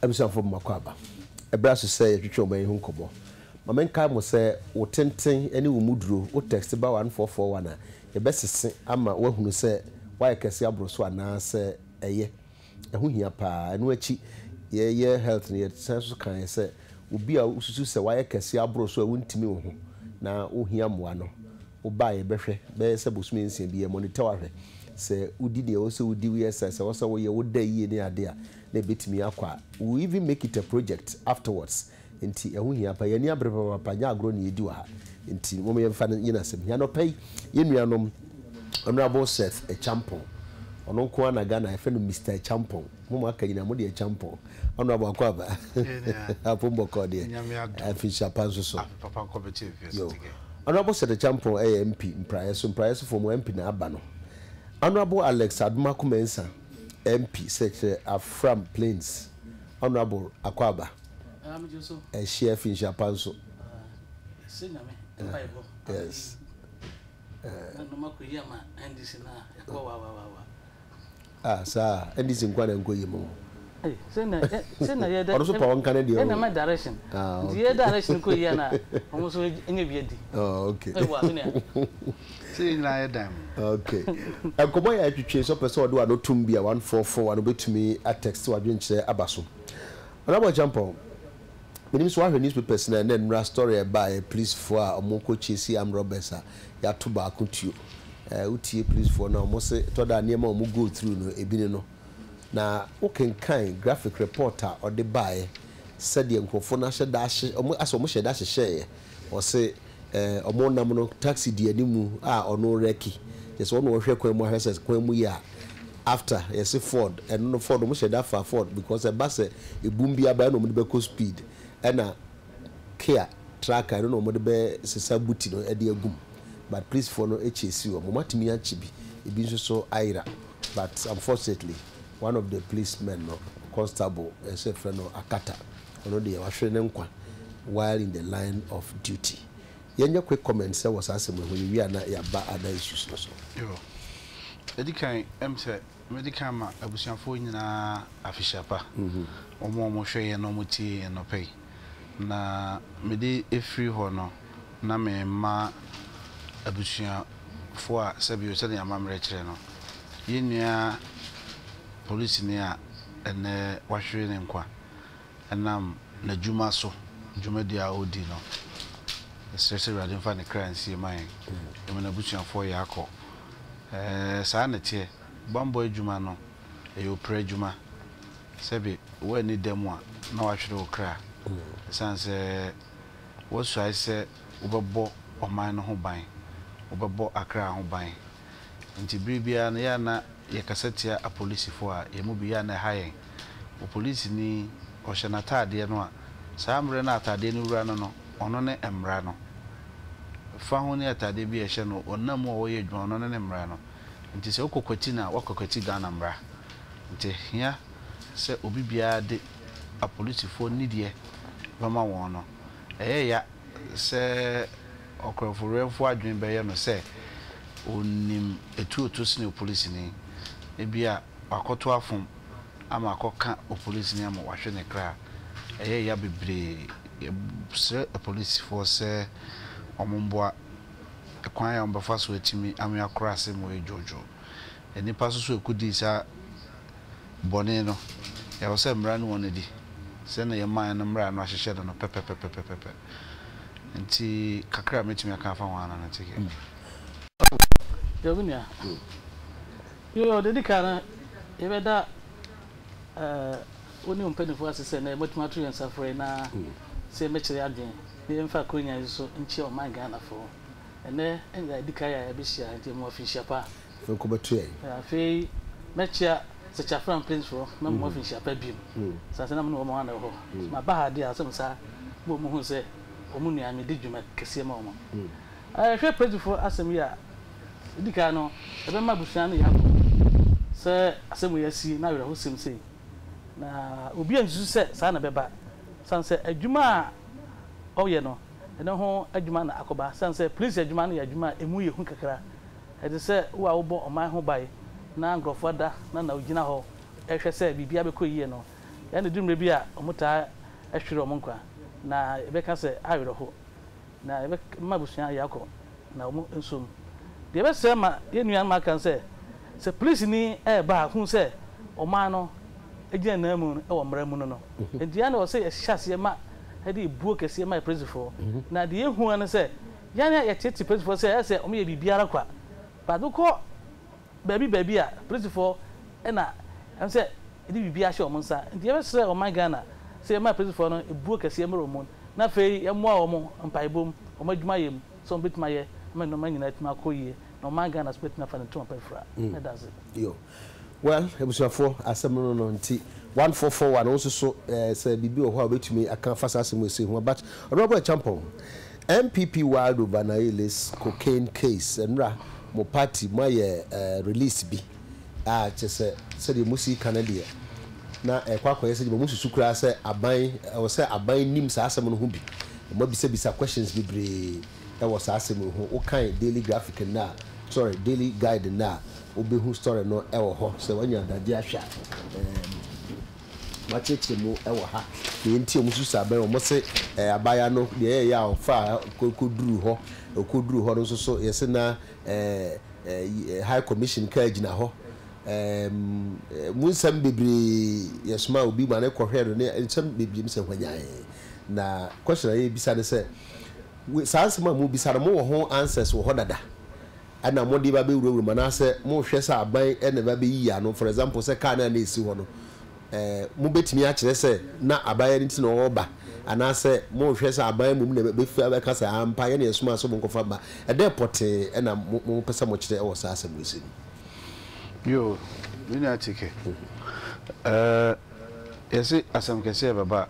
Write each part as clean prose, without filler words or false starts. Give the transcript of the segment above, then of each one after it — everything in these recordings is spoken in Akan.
Abusuafo mma akwaaba. Ɛberɛ aso sɛ yɛtwetwe ɔman yi ho nkɔmmɔ. Ma menkae mo sɛ wo tenten ne wo mu duro, wo text ba 1441 a, yɛbɛsese ama woahunu sɛ woayɛ kɛse aboro so anaasɛ ɛyɛ. Ɛho hia paa. Ɛno akyi, yɛyɛ health no, yɛsan nso kaeɛ sɛ obi a wosusu sɛ wayɛ kɛse aboro so a wontumi wo ho na wohia mmoa no, Woba a yɛbɛhwɛ, bɛyɛ sɛ bosome nsia bi, yɛ monitor wo ahwɛ sɛ wodi deɛ ɛwɔ sɛ wodi, woyɛ exercise a ɛwɔ sɛ woyɛ, woda yie ne adeɛ a, na ɛbɛtumi akɔ a, we will even make it a project afterwards. Nti ɛho hia paa. Yɛn ani abere papaapa, nyɛ agorɔ na yɛdi wɔ ha. Nti mom yɛmfa no nyɛ n'asɛm hia. Anɔpa yi, yɛn nuanom Honourable Seth Acheampong, ɔno nko ara na Ghana yɛfrɛ no Mister Acheampong. Mo mo aka nyinaa mo deɛ Acheampong. Honourable Akwaaba, Apom bɔkɔɔ deɛ, afinhyia pa nso so. Yo. Honourable Seth Acheampong yɛ MP Mpraeɛ so, Mpraeɛ so foɔ mo MP na aba no. Honourable Alex Adomako Mensah MP Sɛkyerɛ Afram Plains. Honourable Akwaaba, ɛhyeɛ afinhyia pa nso. Yes. Ah saa NDC nkoa na ɛnkɔ yie ma mo. Ei sɛ na sɛ na yɛ dɛ. Ɔno nso pa ɔnka ne deɛ o. Yɛ na ma direction. Ah okay. Nti yɛ direction kɔ yie a na wɔn nso nya bi adi. Oh okay. Ɛwɔ me nua. Sɛ yɛn nyinaa yɛ dan mu. Okay. Nkɔmɔ yɛ atwitwe sɛ ɔpɛ sɛ ɔde w'ano tom bi a 1441 obetumi a text w'adwenkyerɛ aba so. Honourable Acheampong, menim sɛ wahwɛ newspapers no a ɛnɛ nnora story a ɛbaeɛ policefoɔ a wɔkɔ chase armed robbers a yɛato baako tuo. Eh, wotie policefoɔ no a wɔn se tɔ da a nneɛma a wɔn go through no ebi ne no. Na wokenkan graphic report a ɔde baeɛ sɛdeɛ nkurɔfoɔ no ahyɛ da ahye wɔn asɛ wɔn hyɛ da hyehyɛeɛ. Ɔse eh, wɔn nam no taxi di animu a ɔno rɛki. Kyerɛ sɛ ɔno ɔhwɛ kwan mu ahwɛ sɛ kwan mu yɛ a. After yɛse Ford, ɛno no Ford wɔn hyɛ da fa Ford because ɛba sɛ ebum bi aba ɛna wɔn de bɛkɔ speed ɛna Kia truck a ɛno na wɔn de bɛ sesa buti no ɛde agum. But police foɔ no chase wɔn, wɔn atumi akye bi, ebi nso so ayera but unfortunately one of the police men no, constable yɛsɛ frɛ no Akata, ɔno deɛ wahwere ne nkwa while in the line of duty. Yɛnyɛ quick comment sɛ wɔ saa asɛm yi ho, yɛwie a na yɛaba other issues no so. Yo. Ɛdi kan, ɛm sɛ mɛdi kan ama abusuafoɔ nyinaa afehyia pa. Wɔn a wɔhwɛ yɛn na wɔtie yɛn nnɔpa yi. Na mede firi hɔ no, na merema abusuafoɔ a sɛbio sɛdeɛ amammerɛ kyerɛ no, yɛn nua polisini a ɛnnɛ wahwere ne nkwa ɛnam n'adwuma so dwumadi a ɔredi no, yɛsrɛ sɛ Awurade mfa ne kra nsie ma yɛn, ɛma n'abusuafoɔ yɛ akɔ. Ɛɛ, saa na ɛteɛ. Bammɔ adwuma no, ɛyɛ opira adwuma. Sɛbe woanni dɛm a, na woahwere wo kra. Ɛsiane sɛ woasuae sɛ wobɛbɔ ɔman no ho ban, wobɛbɔ akra ho ban nti, bere biara no, yɛ a na yɛkasa tia apolisifo a, yɛn mu bi, yɛ a na ɛha yɛn. Opolisini, ɔhyɛ n'ataadeɛ no a, saa mmerɛ no a ataadeɛ no wura no no, ɔno ne mmara no. Fa ho ne ataadeɛ bi a ɛhyɛ no, ɔnam mu a ɔreyɛ adwuma, ɔno ne ne mmara no. Nti sɛ wokɔkwati no a, woakɔkwati Ghana mmara. Nti ɛhia sɛ obi biara de apolisifoɔ nnidiɛ bɛma wɔn no. Ɛyɛ ya sɛ ɔkorɔmfo-werɛmfoɔ adwene bɛyɛ no sɛ ɔnim atuoto sene opolisini. Ebia wakɔto afom ama akɔka opolisini ama wahwe ne kra. Ɛyɛ ya bebree. Yɛsrɛ apolisifoɔ sɛ wɔmmoa kwan a wɔbɛfa so atumi ame akora asɛm wei dwoodwoo. Nnipa nso so a ɛkɔdii saa bɔne no, ɛwɔ sɛ mmara ne wɔn di, sɛdeɛ yɛn man no mmara no ahyehyɛ no no pɛpɛpɛpɛpɛpɛ. Nti kakra a mɛtumi aka afa ho ara no, take care. Yo, me nua. Yo, deɛ ɛdi kan no, yɛbɛda eh, wo ne wo mpanimfoɔ ase sɛ nnɛ moatumi ato yɛn nsa frɛ yɛn na sɛ yɛmmɛkyerɛ yɛn adwene na yɛmfa akwannya yi so nkyia ɔman Ghanafoɔ. Ɛnnɛ ɛna ɛdi kan a yɛabɛhyia nti mo afinhyia pa. Afei nkɔbɛto yɛn. Afei mɛkyea Sekyafra mpanyinfoɔ mɛma mo afinhyia pa bio. Sane sɛ na me ne wɔn ara na ɛwɔ hɔ. Maba ha deɛ a sɛ me saa ma wɔn hu sɛ wɔn nua medi dwuma kɛseɛ ma wɔn. Yɛhwɛ Prɛtifoɔ asɛm yi a, ɛdi kan no ɛbɛma abusua no yɛ akɔ sɛ asɛm wei asi na awerɛhosɛm sei. Na obi ansusu sɛ saa na ɛbɛba. Sane sɛ adwuma a ɔyɛ no ɛno ho adwuma na akɔba. Sane sɛ polisi adwuma no yɛ adwuma a ɛmu yɛ hu kakra. Ɛte sɛ wo a wobɔ ɔman ho ban na nkurɔfo ada na na wogyina hɔ rehwɛ sɛ biribiara bɛkɔ yiye no. Ɛna ɛduru mmerɛ bi a wɔtaa hwere wɔn nkwa, na yɛbɛka sɛ awerɛho, na yɛbɛma abusua ayɛ akɔ na wɔn nso mu. Deɛ yɛbɛsrɛ ma yɛn nuanom aka ne sɛ, sɛ polisini reba a, hu sɛ ɔman no gyina nan mu wɔ mmara mu no no. Enti yɛn na ɛwɔ sɛ yɛhyɛ aseɛ ma yɛde ebuo kɛseɛ ma apolisifoɔ. Na deɛ yɛhu ara ne sɛ, yɛn a yɛteetee polisifoɔ sɛ ɛyɛ sɛ wɔyɛ biribiara kwa, but wokɔ baabi baabi a polisifoɔ na ɛwɔ sɛ yɛde biribiara hyɛ wɔn nsa. Nti yɛbɛsrɛ ɔman Ghana sɛ yɛmma apolisifoɔ no ebuo kɛseɛ mmra wɔn mu na afei yɛmmoa wɔn mpaebɔ mu, wɔn adwumayɛ mu sɛ wɔbɛtumi ayɛ ama nnoɔma nyinaa atumi akɔ yie na ɔman Ghana nso bɛtumi afa ne ntoma pa afira. Meda ase. Yo. Well, abusuafoɔ, asɛm no no nti, 1441, wo nso so eh, sɛ biribi wɔ hɔ a wobɛtumi aka afa saa asɛm wei ho a, but Honourable Acheampong, NPP wild over Nayele's cocaine case, nnora mo party moayɛ eh, release bi a kyerɛ sɛ sɛdeɛ mosi ka no deɛ, na ɛkɔ akɔyɛ sɛ gyama mosusu koraa sɛ aban, ɛwɔ sɛ aban nim saa asɛm no ho bi. Moabisabisa questions bebree wɔ saa asɛm yi ho. Wokan Daily Graphic nnɛ a, sorry, Daily Guide nnɛ a, Wobɛhu story no wɔ hɔ sɛ wanya adagye ahwɛ a ɛɛm wakyerɛkyerɛ mu wɔ ha. Deɛ nti a wɔn susu abɛn wɔn se ɛɛ abaayewa no deɛ ɛyɛ a ɔfa kɔduru hɔ ɔkɔduru hɔ no nso so yɛse na ɛɛ ɛɛ high commission kaa gyina hɔ ɛɛm mu nsɛm bebree yɛsoma obi ma ne kɔhwɛ no ne nsɛm bebree mu sɛ hwanyan na question a yɛbisa ne sɛ saa nsɛm a mobisa no mowɔ ho answers wɔ hɔ dada na mode ba bɛwurawura mu anaasɛ mohwɛ sɛ aban na ɛba bɛyiyi ano, for example sɛ car no a na ɛsi hɔ no, mobɛtumi akyerɛ sɛ na aban no nti na ɔreba anaasɛ mohwɛ sɛ aban mmom na ɛbɛfi abɛka sɛ ampa yɛne yɛsomaa sɛ monkɔfa ba. Ɛdɛn pɔtee na mopɛ sɛ mokyerɛ wɔ saa asɛm wei sei mu? Yoo, me nua Tike, eh, yɛse asɛm kɛseɛ bɛba a,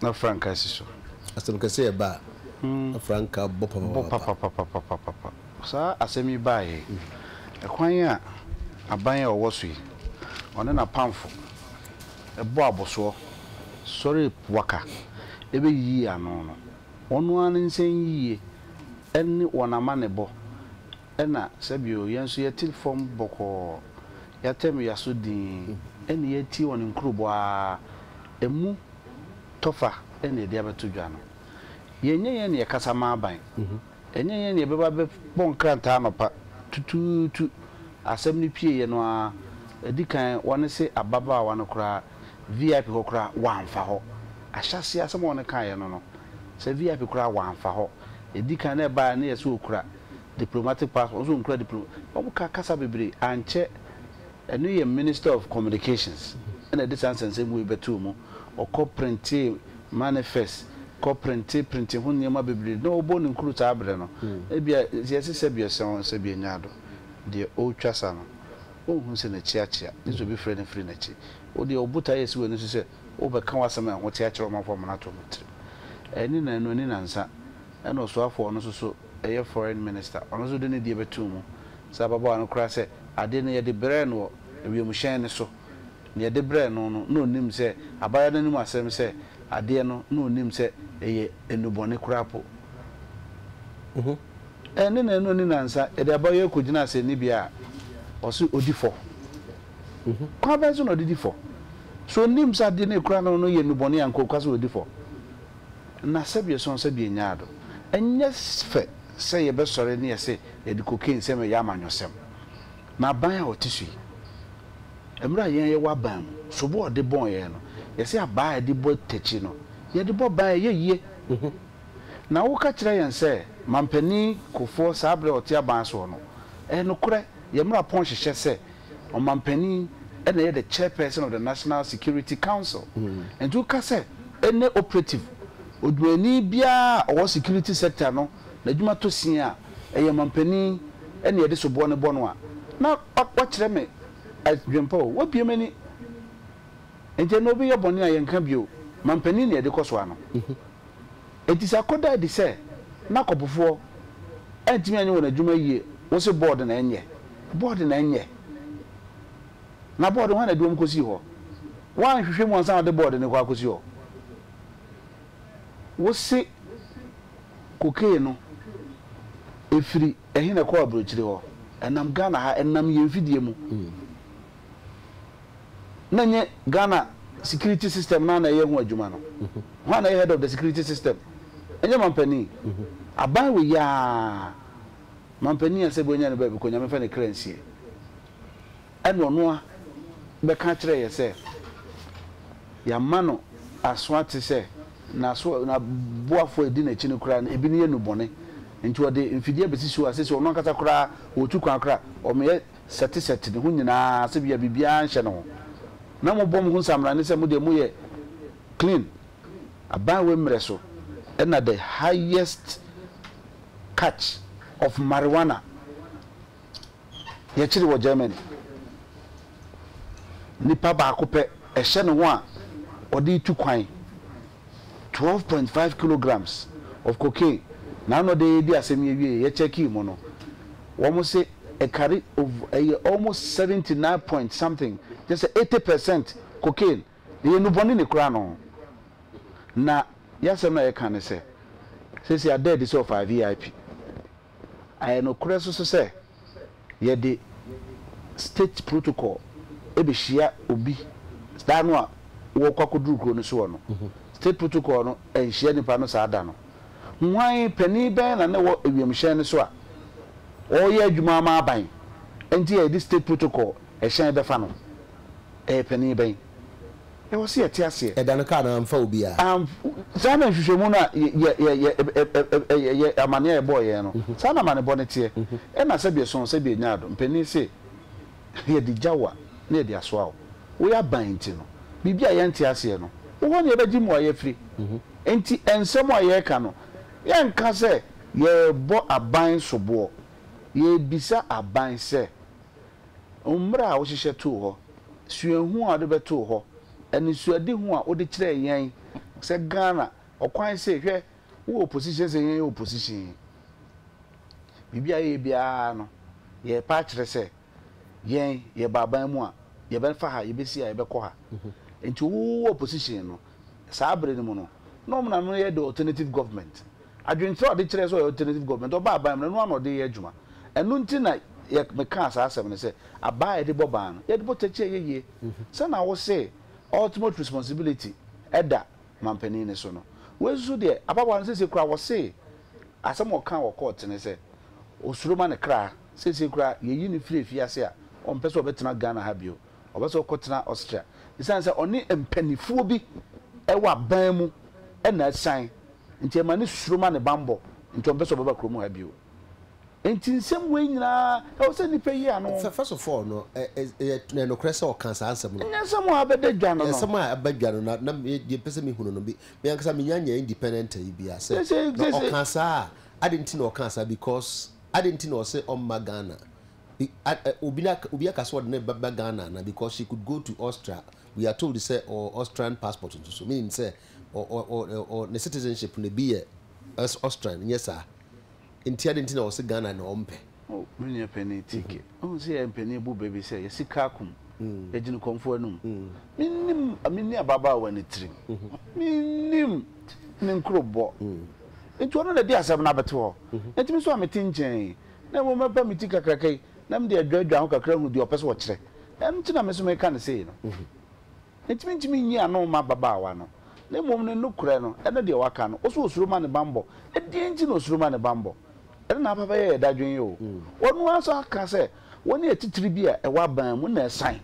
na frankaa si so. Asɛm kɛseɛ ba a, na frankaa bɔ Bɔ papapapapapapa. Saa asɛm yi baeɛ yi, ɛkwan a aban a ɔwɔ so yi, ɔne n'apamfo bɔ abɔsoɔ sɔre waka bɛyiyii ano no, wɔn ara ne nsɛnyiyie ne wɔn amanebɔ na sɛbio yɛn nso yɛte fam bɔkɔɔ, yɛatɛm yɛn aso dinn na yɛretie wɔn nkurobɔ ara, ɛmu tɔfa na yɛde abɛto dwa no. Yɛnyɛ yɛn na yɛkasa ma aban. Ɛnyɛ yɛn na yɛbɛba abɛbɔ nkrataa anɔpa tutuutu. Asɛm no pieeɛ no ara, ɛdi kan wɔne se ababaawa no koraa VIP hɔ koraa wɔamfa hɔ. Ahyɛaseɛ asɛm a wɔne kaeɛ no no, sɛ VIP koraa wɔamfa hɔ. Ɛdi kan na ɛbaeɛ no yɛ sɛ ɔkura diplomatic passport, ɔno nso ɔnkura diplo, wɔka kasa bebree. Ankyɛ Ɛno yɛ Minister of Communications na ɛde saa nsɛnsɛm wei bɛtoo mu. Ɔkɔ printee manifest, kɔ printe printe ho nneɛma bebree na ɔbɔ ne nkuru saa berɛ no. Ebia yɛse sɛbi ɛsɛn o, sɛbi ɛnyɛ ado. Deɛ ɔretwa sa no, ɔnhunu sɛ n'akyi akyea, gye sɛ obi frɛ no firi n'akyi. Wo deɛ wo botaeɛ a ɛsi w'ani so sɛ wobɛka w'asɛm a ɛho te akyerɛ ɔmanfoɔ ama no ato wɔn tirim. Ɛne nnanu, ɛne nnansa, ɛna ɔsoafoɔ a ɔno nso so yɛ Foreign Minister, ɔno nso de ne deɛ bɛtoo mu sɛ ababaawa no koraa sɛ Ade no, yɛde brɛɛ no wɔ wiemhyɛn no so. Nea yɛde brɛɛ no no, na onnim sɛ, abaayewa no anim asɛm sɛ, adeɛ no, na onnim sɛ ɛyɛ nnubɔne koraa po. Ɛne nnanu ne nnansa, yɛde abaayewa yi kɔgyinaa asɛnnibea a, ɔse ɔdi fɔ. Kwan bɛn so na ɔde di fɔ? So onnim sɛ adeɛ no a ɛkura no no yɛ nnubɔne a anka ɔka sɛ ɔdi fɔ? Na sɛbi ɛsɔn sɛbi ɛnyaa do. Ɛnyɛ fɛ sɛ yɛbɛsɔre ne yɛse yɛde cocaine sɛm reyɛ amanyɔsɛm. Na aban a ɔte so yi, mmerɛ a yɛn yɛwɔ aban mu, sobo a ɔde bɔɔ yɛn no, yɛse abaa a yɛde bɔ takyi no, yɛde bɔ ban a ɛyɛ yie. Na woka kyerɛ yɛn sɛ Mampanin Kufuor saa berɛ a ɔte aban soɔ no, ɛyɛ nokorɛ, yɛn mmara pɔn hyehyɛ sɛ Ɔmampanin na ɛyɛ the chairperson of the National Security Council. Nti woka sɛ any operative, odwumayɛni biara a ɔwɔ security sector no n'adwuma tɔ sin a, ɛyɛ ɔmampanin na yɛde soboɔ no bɔ no a, na wakyerɛ me adwempa o, wabue m'ani. Nti ɛnnɛ obi yɛ bɔne a yɛnka bio, mampanin na yɛde kɔ soa no. Enti sɛ akɔda adi sɛ na kɔpofoɔ antumi anyɛ wɔn adwuma yie, wo se board na ɛnyɛ? Board na ɛnyɛ. Na board hwan na ɛde wɔn kɔsii hɔ? Woanhwehwɛ mu ansa na wode board no kɔ akɔsi hɔ? Wo se cocaine no ɛfiri ɛhe na ɛkɔɔ aburokyire hɔ? Ɛnam Ghana ha, ɛnam yɛn mfidie mu. Na ɛnyɛ Ghana. security system no ara na ɛyɛ ho adwuma no. Hwan na ɛyɛ head of the security system? Ɛnyɛ mampanin. Aban wei yi ara, mampanin a sɛbi wanya ne baabi kɔ, Nyame mfa ne kra nsie, ɛna ɔno ara bɛka akyerɛ yɛ sɛ yɛama no aso ate sɛ n'aso n'aboafoɔ a ɛdi n'akyi no koraa no, ebi no yɛ nnubɔne. Nti ɔde mfidie abɛsisi hɔ a seesei ɔno ankasa koraa ɔretu kwan koraa a, wɔyɛ sɛtesɛte ne ho nyinaa sɛ bia biribiara nhyɛ ne ho. Na mobɔ mo ho nsamrane sɛ mo deɛ moyɛ clean. Aban wei mmerɛ so na the highest catch of marijuana yɛkyere wɔ Germany. Nipa baako pɛ ɛhyɛ ne ho a ɔde retu kwan 12.5 kilograms of cocaine na ano de redi asɛm yi awie yɛ checkii mu no wɔn se ɛkari ɛyɛ almost 79 point something kyerɛ sɛ 80% cocaine ɛyɛ nnubɔne ne kura no. Na yasɛm no a yɛka ne sɛ seesei ada adi sɛ ɔfaa VIP. Ɛyɛ nokorɛ nso so sɛ yɛde state protocol bɛhyia obi da no a wɔrekɔ akɔduru kuro no soɔ no, state protocol no anhyia nipa no saa da no. Hwan, panin bɛn na na ɛwɔ wiemhyɛn no so a ɔreyɛ adwuma ama aban nti a yɛde state protocol hyɛn bɛfa no? Ɛyɛ panin bɛn? Ɛwɔ sɛ yɛte aseɛ. Ɛda no kaa no amfa obiara. Amf, saa na nhwehwɛmu no a yɛ, yɛ, yɛ, ɛ, ɛ, yɛ, amaneɛ a yɛbɔɔ yɛn no, saa na amanebɔ no teɛ. Ɛna sɛdeɛ ɛsõ, sɛdeɛ ɛnya ado. Mpanin se, yɛde gya wo a, na yɛde asoa wo. Woyɛ aban nti no, biribi a yɛnte aseɛ no, wo hɔ na yɛbɛgye mmuaeɛ afiri. Enti nsɛm a yɛreka no, yɛnka sɛ yɛrebɔ aban soboɔ. Yɛrebisa aban sɛ, Mmara a wohyehyɛ too hɔ, suahu a wode bɛtoo hɔ, anisoadehu a wode kyerɛɛ yɛn sɛ Ghana ɔkwan sei, hwɛ, wowɔ opposition sɛ yɛn yɛ opposition yi, biribi a yɛyɛ biara no, yɛrepa akyerɛ sɛ yɛn yɛba aban mu a, yɛbɛfa ha, yɛbɛsi ha, yɛbɛkɔ ha. Nti wowɔ opposition no, saa bere no mu no, na wɔn na wɔyɛ the alternative government. Adwenkyerɛ a ɔde kyerɛɛ sɛ ɔyɛ alternative government, ɔbaa aban mu no, ɛno ara na ɔde reyɛ adwuma. Ɛno nti na yɛ mekaa saa asɛm no sɛ, abaa a yɛde bɔ ban no, yɛde bɔ takyi a ɛyɛ yie. Sɛnea wose ultimate responsibility da mampanin no so no, wei nso deɛ, ababaawa no seesei koraa wɔse asɛm a ɔkaa wɔ court ne sɛ, ɔsuro ma ne kra, seesei koraa yɛyi no firi afiase a, ɔmpɛ sɛ ɔbɛtena Ghana ha bio, ɔpɛ sɛ ɔkɔtena Austria. Esiane sɛ ɔne mpanimfoɔ bi wɔ aban mu na asiane nti ɛma no suro ma ne bammɔ nti ɔmpɛ sɛ ɔbɛba kurom ha bio. Enti nsɛm wei nyinaa ɛwɔ sɛ nnipa yi ano. First of all no, ɛyɛ nokorɛ sɛ ɔkaa saa nsɛm no? Ɛnyɛ nsɛm a abɛda dwa no no. Nsɛm a aba dwa no na na deɛ mpɛ sɛ mehunu no, me ankasa menya nyɛɛ independent ayi biara sɛ na ɔkaa saa a, adɛn nti na ɔkaa saa because adɛn nti na ɔse ɔmma Ghana? Obi na obi aka sɛ ɔde ne ba ba Ghana ana because she could go to Austria we are told sɛ ɔwɔ Austrian passport nso so meaning sɛ ɔ ɔ ɔ ɔ ne citizenship no ebi yɛ Austrian nyɛ saa nti adɛn nti na ɔse Ghana na ɔmpɛ. Oh me nua panin TK, wohu sɛ yɛn mpanin bu bɛ bi sɛ yɛsi kaa kum, yɛgyina kɔmfoɔ anum. Mennim, menni ababaawa no tirim, mennim ne nkurobɔ. Nti ɔno na ɛde asɛm no abɛto hɔ. Nti me nso a mete nkyɛn yi, na mmom mɛpa me ti kakraka yi na mede adwaadwaa ho kakra ahu deɛ ɔpɛ sɛ ɔkyerɛ. Ɛno nti na me nso meka no sei no. Enti mentumi nyi ano mma ababaawa no, na mmom ne nokorɛ no ne deɛ waka no. Ɔse ɔsuro ma ne bammɔ. Ɛdeɛn nti na ɔsuro ma ne bammɔ? Ɛno na aba bɛyɛ yɛn dadwen yi o. Ɔno ara nso aka sɛ wɔne atitire bi a ɛwɔ aban mu na ɛsan.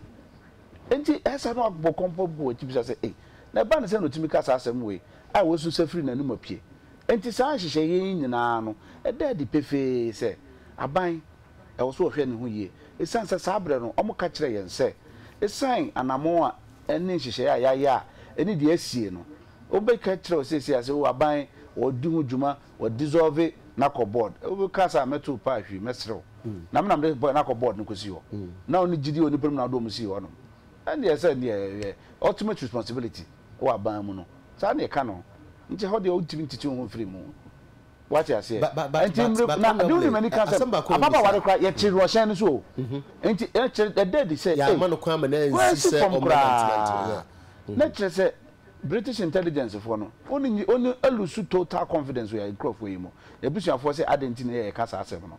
Enti ɛsa na wabɔ kɔmpɔ gu w'akyi bisa sɛ, Ei, na ɛba no sɛn na ɔtumi ka saa asɛm wei a wasu sɛ firi n'anom apue? Enti saa nhyehyɛeɛ yi nyinaa no, ɛda adi pefee sɛ aban ɛwɔ sɛ ɔhwɛ ne ho yie. Ɛsiane sɛ saa berɛ no wɔka kyerɛɛ yɛn sɛ ɛsiane anammɔn a ɛne nhyehyɛeɛ a yɛayɛ a ɛne deɛ asie no, wobɛka kyerɛ wo seesei a sɛ o aban wɔdi ho dwuma, wɔdissolve NACO board. Wobɛka saa a mɛto wo paa hwii, mɛsrɛ wo. Na me na mede NACO board no kɔsii hɔ. Na wo ne gyidie wɔ nnipa no mu na wode wɔn sii hɔ nom. Ɛndeɛ sɛ deɛ ɛyɛ ultimate responsibility wɔ aban mu no, saa na yɛka no. Nti ɛhɔ deɛ wontumi ntete wo ho mfiri mu. Wate aseɛ? Nti mmere na de wonim ani ka sɛ ababaawa no koraa yɛkyere no ɔhyɛn no so o. Nti ɛkyerɛ ɛda adi sɛ ei, wansi fam koraa. Na kyerɛ sɛ British intelligence foɔ no, wɔn nyi wɔn alusu total confidence wɔ yɛn nkurɔfoɔ yi mu. Y'abusuafoɔ sɛ adɛn nti na yɛ yɛka saa asɛm no.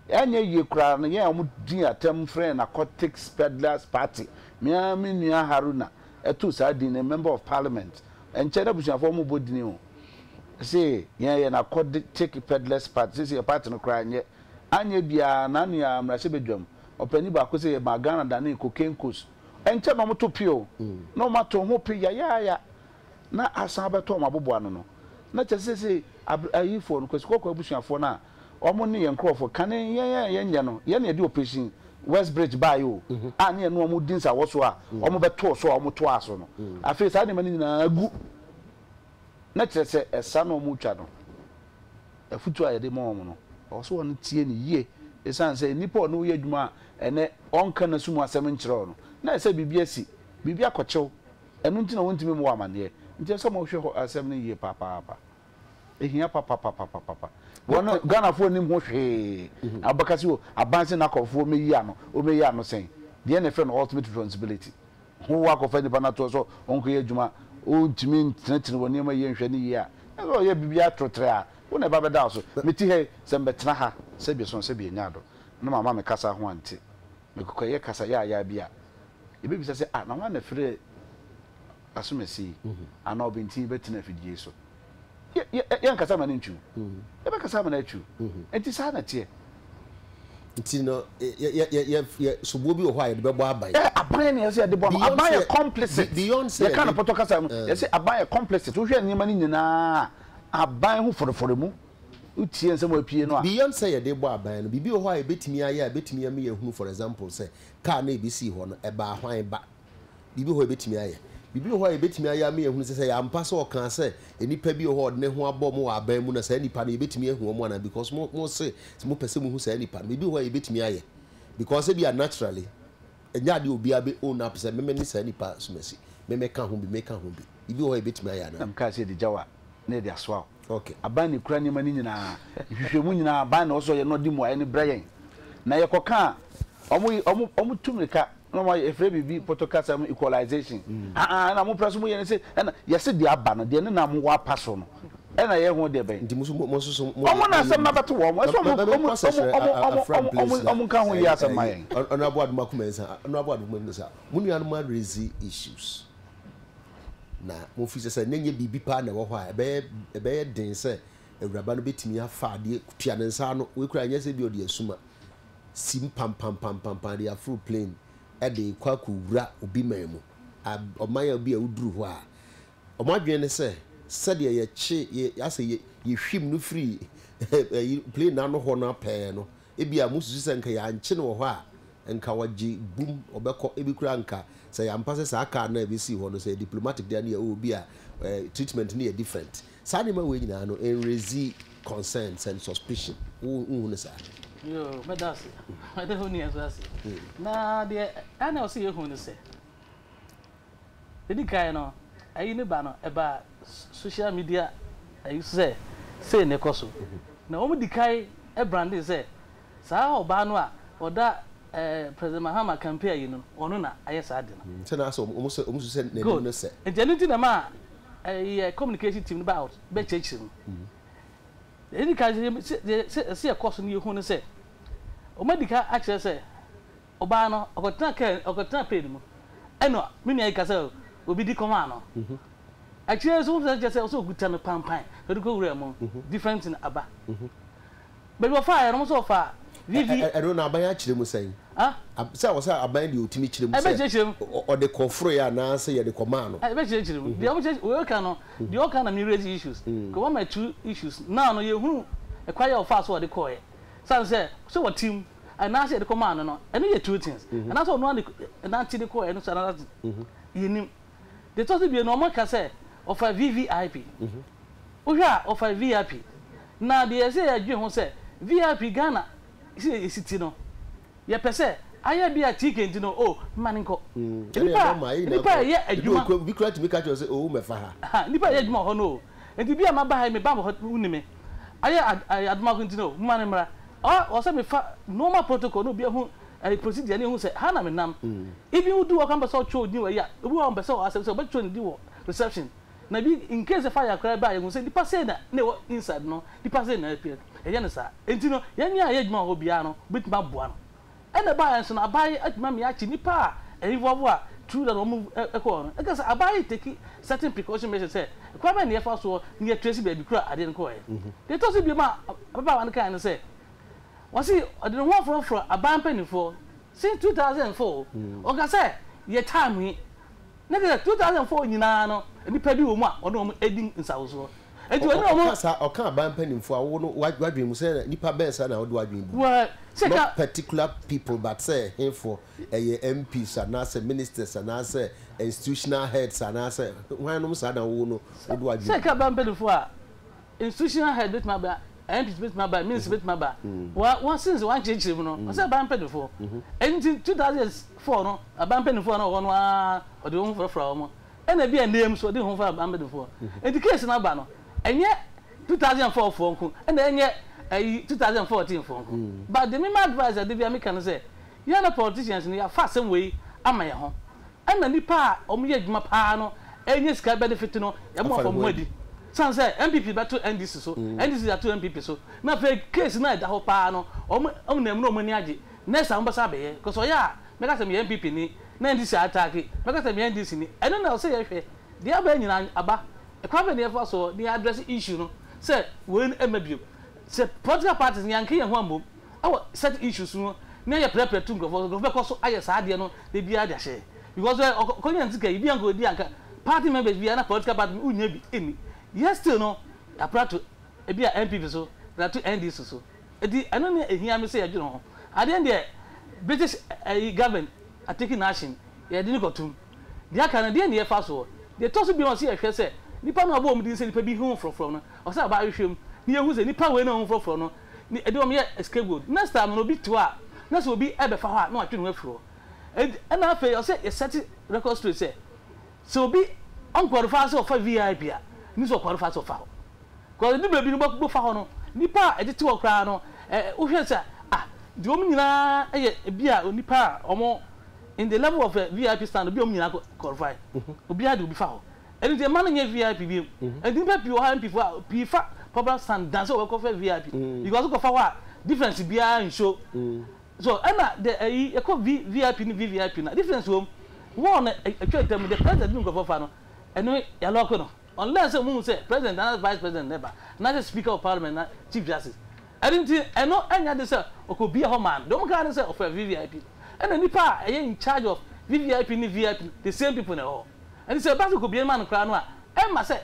Ɛnyɛ yie koraa no yɛn a wɔn di atɛm frɛ yɛn narcotics peddlers party. Me ara me nua Haruna. ɛtoo saa din no, Member of Parliament. Ɛnkyɛ na abusuafoɔ wɔn bɔ dini o. Se yɛn yɛ narcotic peddlers party, seesei yɛ party no koraa nyɛ. Anyɛ biaa n'ano yi ara mmarahyɛbadwam ɔpanin baako se yɛmaa Ghana danee cocaine coast. Ɛnkyɛ na wɔto pe o, na wɔato ho pe yayaaya na asan abɛtɔ wɔn aboboano no. Na kyerɛ sɛ seesei aber ayifoɔ no, Kwasi Kɔkɔɔ abusuafoɔ no a wɔn ne yɛn nkorɔfoɔ, kane yɛn a yɛnyɛ no, yɛn na yɛde Operation West Bridge baeɛ o, a ne yɛne wɔn di nsawɔsoɔ a wɔbɛtoo so a wɔtoaa so no. Afei saa nneɛma no nyinaa agu. Na kyerɛ sɛ ɛsa no a wɔretwa no, afotu a yɛde ma wɔn no, ɛwɔ sɛ wɔtie no yie. Esiane sɛ nnipa a ɔne wo yɛ adwuma a ɛnnɛ ɔnka n'aso mu asɛm nkyerɛ wo no, na ɛsɛ sɛ biribi asi, biribi akɔkyew. Ɛno nti na wɔntumi mmɔ wo amanneɛ. Nti ɛsɛ sɛ wɔhwɛ hɔ asɛm no yie papaapa. Ɛhia papapapapapa. Wɔn Ghanafoɔ nnim ho hwee. Na wobɛka sɛ o, aban se n'akɔfoɔ mmɛyi ano, wɔmmɛyi ano sɛn? Deɛn na yɛfrɛ no ultimate responsibility? Ho akɔfa nipa no atoɔ sɛ ɔnkɔyɛ adwuma, ɔntumi ntenetene wɔ nneɛma yie nhwɛ no yie a, na sɛ ɔyɛ biribi atorotrɛ a, wo na ɛba bɛda wo so. Mete ha yi, sɛ mebɛtena ha sɛ bieson sɛ bianya do na mamma me kasa ho ante, mekɔkɔyɛ kasa yaayaa bi a, yɛbɛbisa sɛ, ah, na hwan na ɛfrɛɛ asomasi yi anaa ɔbenten yi bɛtena afidie yi so? Yɛ, yɛ, yɛnkasa ma no ntwiw. Yɛbɛkasa ama no atwiw. Enti saa na ɛteɛ. Nti no, yɛ, yɛ, yɛ, yɛ, yɛ, soboɔ bi wɔ hɔ a yɛde bɛbɔ aban. Ɛ, aban na yɛsɛ yɛde bɔ no. Beyond Aban yɛ sɛ, complicit. beyond sɛ Yɛka no yɛde, pɔtɔ kasa mu, eh. yɛse aban yɛ complicit. Wohwɛ nneɛma no nyinaa a, aban ho fɔrefɔre mu. Wotie nsɛm a apue no a. Beyond sɛ yɛde bɔ aban no, biribi wɔ hɔ a yɛbɛtumi ayɛ a ɛbɛtumi ama yɛahunu, for example, sɛ car no a ɛbɛsii hɔ no, ɛbaa hwan ba? Biribi wɔ hɔ a yɛbɛtumi ayɛ. Biribi wɔ hɔ a yɛbɛtumi ayɛ ama yɛahunu sɛ, sɛ ɛyɛ ampa sɛ ɔkaa sɛ nnipa bi wɔ hɔ a ɔde ne ho abɔ wɔn wɔ aban mu na saa nnipa no yɛbɛtumi ahu wɔn anaa because mo mo se mopɛ sɛ mohu saa nnipa no. Biribi wɔ hɔ a yɛbɛtumi ayɛ because ebia naturally ɛnyɛ adeɛ a obiara bɛ own up sɛ meme ne saa nnipa asomasi, me meka ho bi, meka ho bi. Biribi wɔ hɔ a yɛbɛtumi ayɛ anaa? Na mekaa sɛ yɛde gya wo a, na yɛde asoa wo. Okay. Aban na ekura nneɛma no nyinaa. Nhwehwɛmu nyinaa aban na ɔsɔ yɛ na ɔde mmuaeɛ no brɛ yɛn. Na yɛkɔka a, wɔn wɔn wɔn tu mmirika na wɔn ayɛ efrɛ biribi pɔtɔ kasa mu equalization. Aa ɛna mo pɛ so mo yɛ ne se ɛna yɛse deɛ aba no deɛ ne nam wɔ apa so no ɛna yɛ ho deɛ bɛn. Nti mo nso mo nso so mo Wɔn na asɛm no abɛto wɔn ɛsɛ wɔn wɔn wɔn wɔn wɔn wɔn nka ho yie asɛm ma yɛn. Honourable Adomako Mensah, Honourable Adomako Mensah, mo nuanom a raise issues. Na mofi sɛ sɛ na ɛnyɛ biribi paa na ɛwɔ hɔ a, ɛbɛyɛ ɛbɛyɛ den sɛ awuraba no bɛtumi afa adeɛ tua ne nsa ano. Wei koraa ɛnyɛ sɛ bi ɔde asuma sim pampampampampan de aforo plane de rekɔ akɔwura obi man mu. A ɔman a bi a woduru hɔ a, wɔn adwene ne sɛ sɛdeɛ yɛkye yɛ asɛ yɛ yɛhwim no firi ɛyi plane no ano hɔ no apɛɛ no, Ebia mususu sɛ nka yɛankye no wɔ hɔ a, nka ɔgye bum, ɔbɛkɔ. Ebi koraa nka sɛ ɛyɛ ampa sɛ saa car no a ebesii hɔ no, sɛ ɛyɛ diplomatic de a, ne yɛ oh bi a eh, treatment no yɛ different. Saa nneɛma wei nyinaa no, ɛnraise concerns and suspicion. Wo wonhu no saa? Yoo, mɛda ase. Mɛda wo nua nso ase. Na deɛ ɛna ɛwɔ sɛ yɛhu ne sɛ, Edi kan no, ayi no ba no, ɛbaa social media ayi so sɛ sei na ɛkɔ so. Na wɔn di kan brandee sɛ saa ɔbaa no a ɔda eh, President Mahama campaign ayi no, ɔno na ayɛ saa ade no. Sɛ na asɛ wɔn sɛ wɔn susu sɛ n'anim Good. no sɛ. Nti ɛno nti na ɛmaa ɛyɛ communication team no ba out bɛkyerɛkyerɛ mu. Deɛ edi kan sɛ sɛ sɛ ɛkɔ so no yɛhu no sɛ wɔn adi kan akyerɛ sɛ Ɔbaa no, ɔkɔtenaa kaa, ɔkɔtenaa plane mu. Ɛna me nua yi ka sɛ obi di kɔmaa no. Akyire yi nso, wohu sɛ kyerɛ sɛ ɔsɛ ɔkuta no pampan na ɔde kɔwuraa mu. Different thing aba. Baabi ɔfaaeɛ no, wɔn nso ɔfaa VV. Ɛno no aban akyerɛ mu sɛn? Ah? Sɛ wɔ sɛ aban deɛ ɔtumi kyerɛ mu sɛ Ɛbɛkyerɛkyerɛ mu. ɔde kɔforoeɛ anaasɛ yɛde kɔmaa no. Ɛbɛkyerɛkyerɛ mu. Deɛ wɔkyerɛ, wei ɔka no, deɛ ɔka na me raise issues. Because wɔama two issues. Now no, yɛhunu ɛkwan a ɔfaa so a ɔde kɔeɛ. Sane sɛ, sɛ wɔte mu. Anaasɛ yɛde kɔmaa no no, ɛno yɛ two things. Anaasɛ ɔno ara de nante de kɔɔ ɛno nso another thing. Yɛnnim. Deɛ ɛtɔ so bio no, wɔka sɛ ɔfa VVIP. Wohwɛ a, ɔfa VIP. Na deɛ ɛsɛ yɛdwene ho sɛ, VIP Ghana sɛ yɛsi ti no, yɛpɛ sɛ ayɛ bi a TK nti no, oh, mma no nkɔ. Nnipa a, nnipa a ɛyɛ adwuma. Obi koraa tumi ka kyerɛ wo sɛ, oh, wommɛfa ha. Ha, nnipa a ɛyɛ adwuma wɔ hɔ no o. Nti bi a maba ha yi, meba hɔ, wonni me. Ayɛ adomako nti no, momma no mmra. Ɔ ɔsɛ me fa normal protocol na obi ahu ɛɛ procedure na ehu sɛ ha na me nam. Even wo du hɔ koraa mpɛ sɛ ɔtwerɛ wo din wɔ ayi a, obi wɔ hɔ a ɔmpɛ sɛ ɔasɛm sɛ ɔbɛtwerɛ ne din wɔ reception. Na bi in case fire koraa ba a yɛhu sɛ nipa sei na na ɛwɔ inside no, nipa sei na appear. Yɛnyɛ no saa. Nti no yɛn a yɛyɛ adwuma wɔ hɔ biara no wobɛtumi aboa no. Ɛna ɛbaeɛ nso no aban atumi ama yɛakye nipa a involve a true that wɔn kɔɔ no, ɛka sɛ aban yi take certain precaution measures sɛ kwan bɛn na yɛfa soɔ na yɛ trace baabi koro a adeɛ no kɔɔɛ. Deɛ ɛtɔ so biom a ababaawa no kaeɛ ne sɛ, wɔse ɔde ne ho afrɔfrɔ aban mpanimfoɔ since 2004, ɔka sɛ yɛ time yi, na kyerɛ sɛ 2004 nyinaa no nnipa bi wɔ mu a ɔne wɔn redi nsawosoɔ. Enti ɔne wɔn. Ɔka saa, ɔka aban mpanimfoɔ a wo no w'adwene mu sɛ nnipa bɛn saa na wode w'adwene bu? Well, sɛ ka. Not particular people but sɛ hefoɔ, ɛyɛ MPs anaasɛ ministers anaasɛ institutional heads anaasɛ hwan nom saa na wo no wode w'adwene Sɛ bu? ka aban mpanimfoɔ a, institutional head bɛtumi aba, MPs bɛtumi aba, ministers bɛtumi aba. Wa, wa, since wankyerɛkyerɛ mu no, ɔsɛ aban mpanimfoɔ. Enti 2004 no, aban mpanimfoɔ a na wɔwɔ hɔ no ara, ɔde wɔn ho frafra wɔn. Ɛna ebi a nnɛ yi nso ɔde ne ho fa Ambedfoɔ. Nti case no aba no, ɛnyɛ 2004 foɔ nko, ɛna ɛnyɛ ɛyi 2014 foɔ nko. But deɛ me ma advice a da biara meka ne sɛ, yɛn na politicians no yɛafa asɛm wei ama yɛn ho. Ɛna nnipa a wɔyɛ adwuma paa no ɛnya sika benefit no, yɛma wɔafa wɔn ho adi. Sane sɛ NPP bɛto NDC so, NDC de ato NPP so, na afei case no a ɛda hɔ paa no, wɔn nam mu na wɔn ani agye. Next time wɔbɛsan abɛyɛ, because ɔyɛ a Mɛka sɛ meyɛ NPP ni na NDC ataake, mɛka sɛ meyɛ NDC ni. Ɛno na ɛwɔ sɛ yɛhwɛ. Deɛ aba nyinaa aba. Ɛkwan bɛn na yɛfa soɔ na yɛ address issue no sɛ wei no ɛmma bio. Sɛ political parties no yɛanka yɛn ho ammom wɔ certain issues ho na yɛprɛprɛ tu nkurɔfoɔ so, nkurɔfoɔ bɛkɔ so ayɛ saa adeɛ no da biara de ahyɛ yɛn. Because ɛ ɔkɔnya ne sika yi, bi anka ɔdi anka party members biara na political party wonnya bi nni. Yet still no, yɛapra ato ebi a NPP so, yɛde ato NDC so. Enti ɛno ne ɛhia me sɛ yɛdwene ho. Adeɛ no deɛ British ɛyi government atake no action, yɛde no kɔtom. Deɛ aka no deɛn na yɛfa soɔ? Deɛ ɛtɔ so bio ɔsɛ yɛhwɛ sɛ nipa no a ɔbɔ wɔn din sɛ nipa bi ho frɔfrɔ no, ɔsɛ aba ahwehwɛ mu na yɛhu sɛ nipa wei na ɔho frɔfrɔ no ne ɛde wɔn yɛ scapegoat. Next time no obi te hɔ a na sɛ obi ɛbɛfa hɔ a na watwe ne ho afiri hɔ. Enti ɛna afei ɔsɛ yɛ set record straight sɛ sɛ obi ɔnqualify sɛ ɔfa VIP a, ɛni sɛ ɔqualify sɛ ɔfa hɔ. Because edu baabi no bɛfa hɔ no, nnipa a ɛtete hɔ koraa no, ɛ wohwɛ sɛ ah, nti wɔn nyinaa yɛ ebi a onipa a wɔn in the level of VIP stand, obi a wɔn nyinaa qualify, obiara de obi fa hɔ. Ɛno nti ɛma no nyɛ VIP bio. Nti nnipa pii wɔ hɔ a MP foɔ a pii fa popular stand than sɛ wɔbɛkɔ fa VIP. Because wokɔfa hɔ a difference biara nso. So ɛna the ɛyi yɛkɔ V VIP ne VVIP no a difference wɔ mu. Wall no atwa ntam the president ne nkurɔfoɔ fa no ɛno yɛalɔɔke no. Unless sɛ wɔhu sɛ president anaa vice president na ɛba, anaasɛ speaker of parliament na chief justice. Ɛno nti ɛno ɛnyɛ ade sɛ ɔkɔ bia hɔ maa no. Deɛ wɔn kaa ne sɛ ɔfrɛ VVIP. Ɛna nipa a ɛyɛ in charge of VVIP ne VIP no, the same people na ɛwɔ hɔ. Ɛnti sɛ ɛba sɛ ɔkɔ bia ma no koraa no a, ɛmma sɛ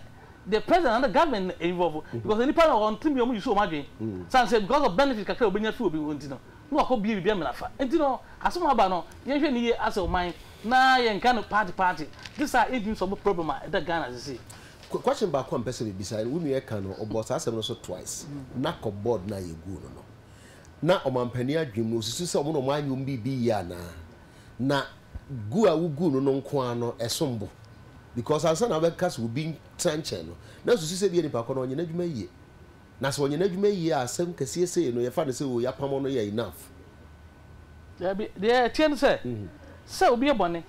the president anaa government na involve. Because nipa no wɔn tumi wɔn use wɔn adwene. Sane sɛ because of benefit kakra a wɔbɛnya firi obi hɔ nti no, na wakɔ bie biribi amena fa. Nti no asɛm a aba no yɛnhwɛ no yie asɛ ɔman na yɛnka no party party gye saa yɛntumi solve problem a ɛda Ghana sesei. Question baako a mpɛ sɛ mebisa, wo nua ɛka no ɔbɔɔ saa asɛm no so twice, NACOP board no a yɛguu no no, na ɔmanpanin adwene mu no ɔsusu sɛ ɔmo na ɔmo anyɛ ɔmo biribi yie anaa? Na gu a woguu no no nko ara no ɛsom bo? Because ansa na wobɛka sɛ obi ntena nkyɛn no, na susu sɛ ebia nipa ko no ɔnyɛ n'adwuma yie. Na sɛ ɔnyɛ n'adwuma yie a asɛm kɛseɛ sei no yɛfa no sɛ oo yɛapamo no yɛ enough. Dabi, deɛ ɛteɛ ne sɛ, sɛ obi yɛ bɔne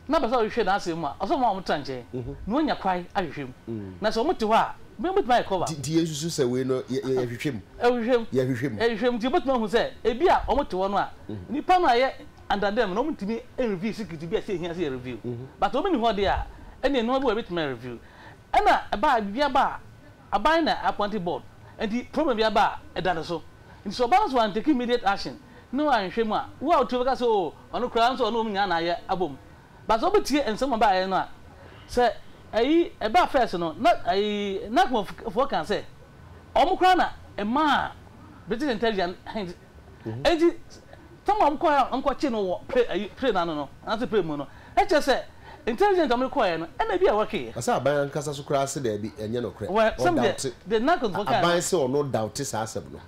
na ɔpɛ sɛ ɔhwehwɛ n'asɛm mu a, ɔsɛ ɔma wɔtra nkyɛn na wɔanya kwan ahwehwɛ mu. Na sɛ wɔte hɔ a, wɔbɛtumi ayɛ cover. Nti yɛnsusu sɛ wei no yɛhwehwɛ mu? Ɛhwehwɛ mu. Yɛhwehwɛ mu. Ɛhwehwɛ mu. Nti yɛbɛtumi ahu sɛ ebi a wɔte hɔ no a, nnipa no a ɛyɛ under them no, wɔntumi nreview secret bi a ɛsɛ ɛhia sɛ yɛ review. But wɔn nni hɔ deɛ a, ɛnneɛ nneɛma bi wɔ hɔ a yɛbɛtumi a review. Ɛna ɛba a, biribi aba a, Aban na appointe board nti problem bi aba a ɛda ne so. Nti sɛ ɔba no so antake immediate action na wanhwɛ mu a, wo a wotie bɛka sɛ oh ɔno koraa nso ɔne wɔn nyinaa na ayɛ abom. But sɛ wobɛtie nsɛm a ɛbaeɛ no a, sɛ ɛyi ɛbaa first no na ɛyi NACMO foɔ kaa sɛ wɔn koraa na ɛmaa British intelligence Enti tam a wɔkɔe a wɔkɔkyee no wɔ pre ayi pre no ano no anaasɛ pre mu no, ɛkyerɛ sɛ intelligent a wɔde kɔeɛ no ɛna ebi a wɔkeeɛ. Na sɛ aban ankasa so koraa se daabi, ɛnyɛ nokorɛ. Wɔ sɛm deɛ Ɔdaute. deɛ Narcos foɔ kaeɛ no. Aban se ɔno daute saa asɛm no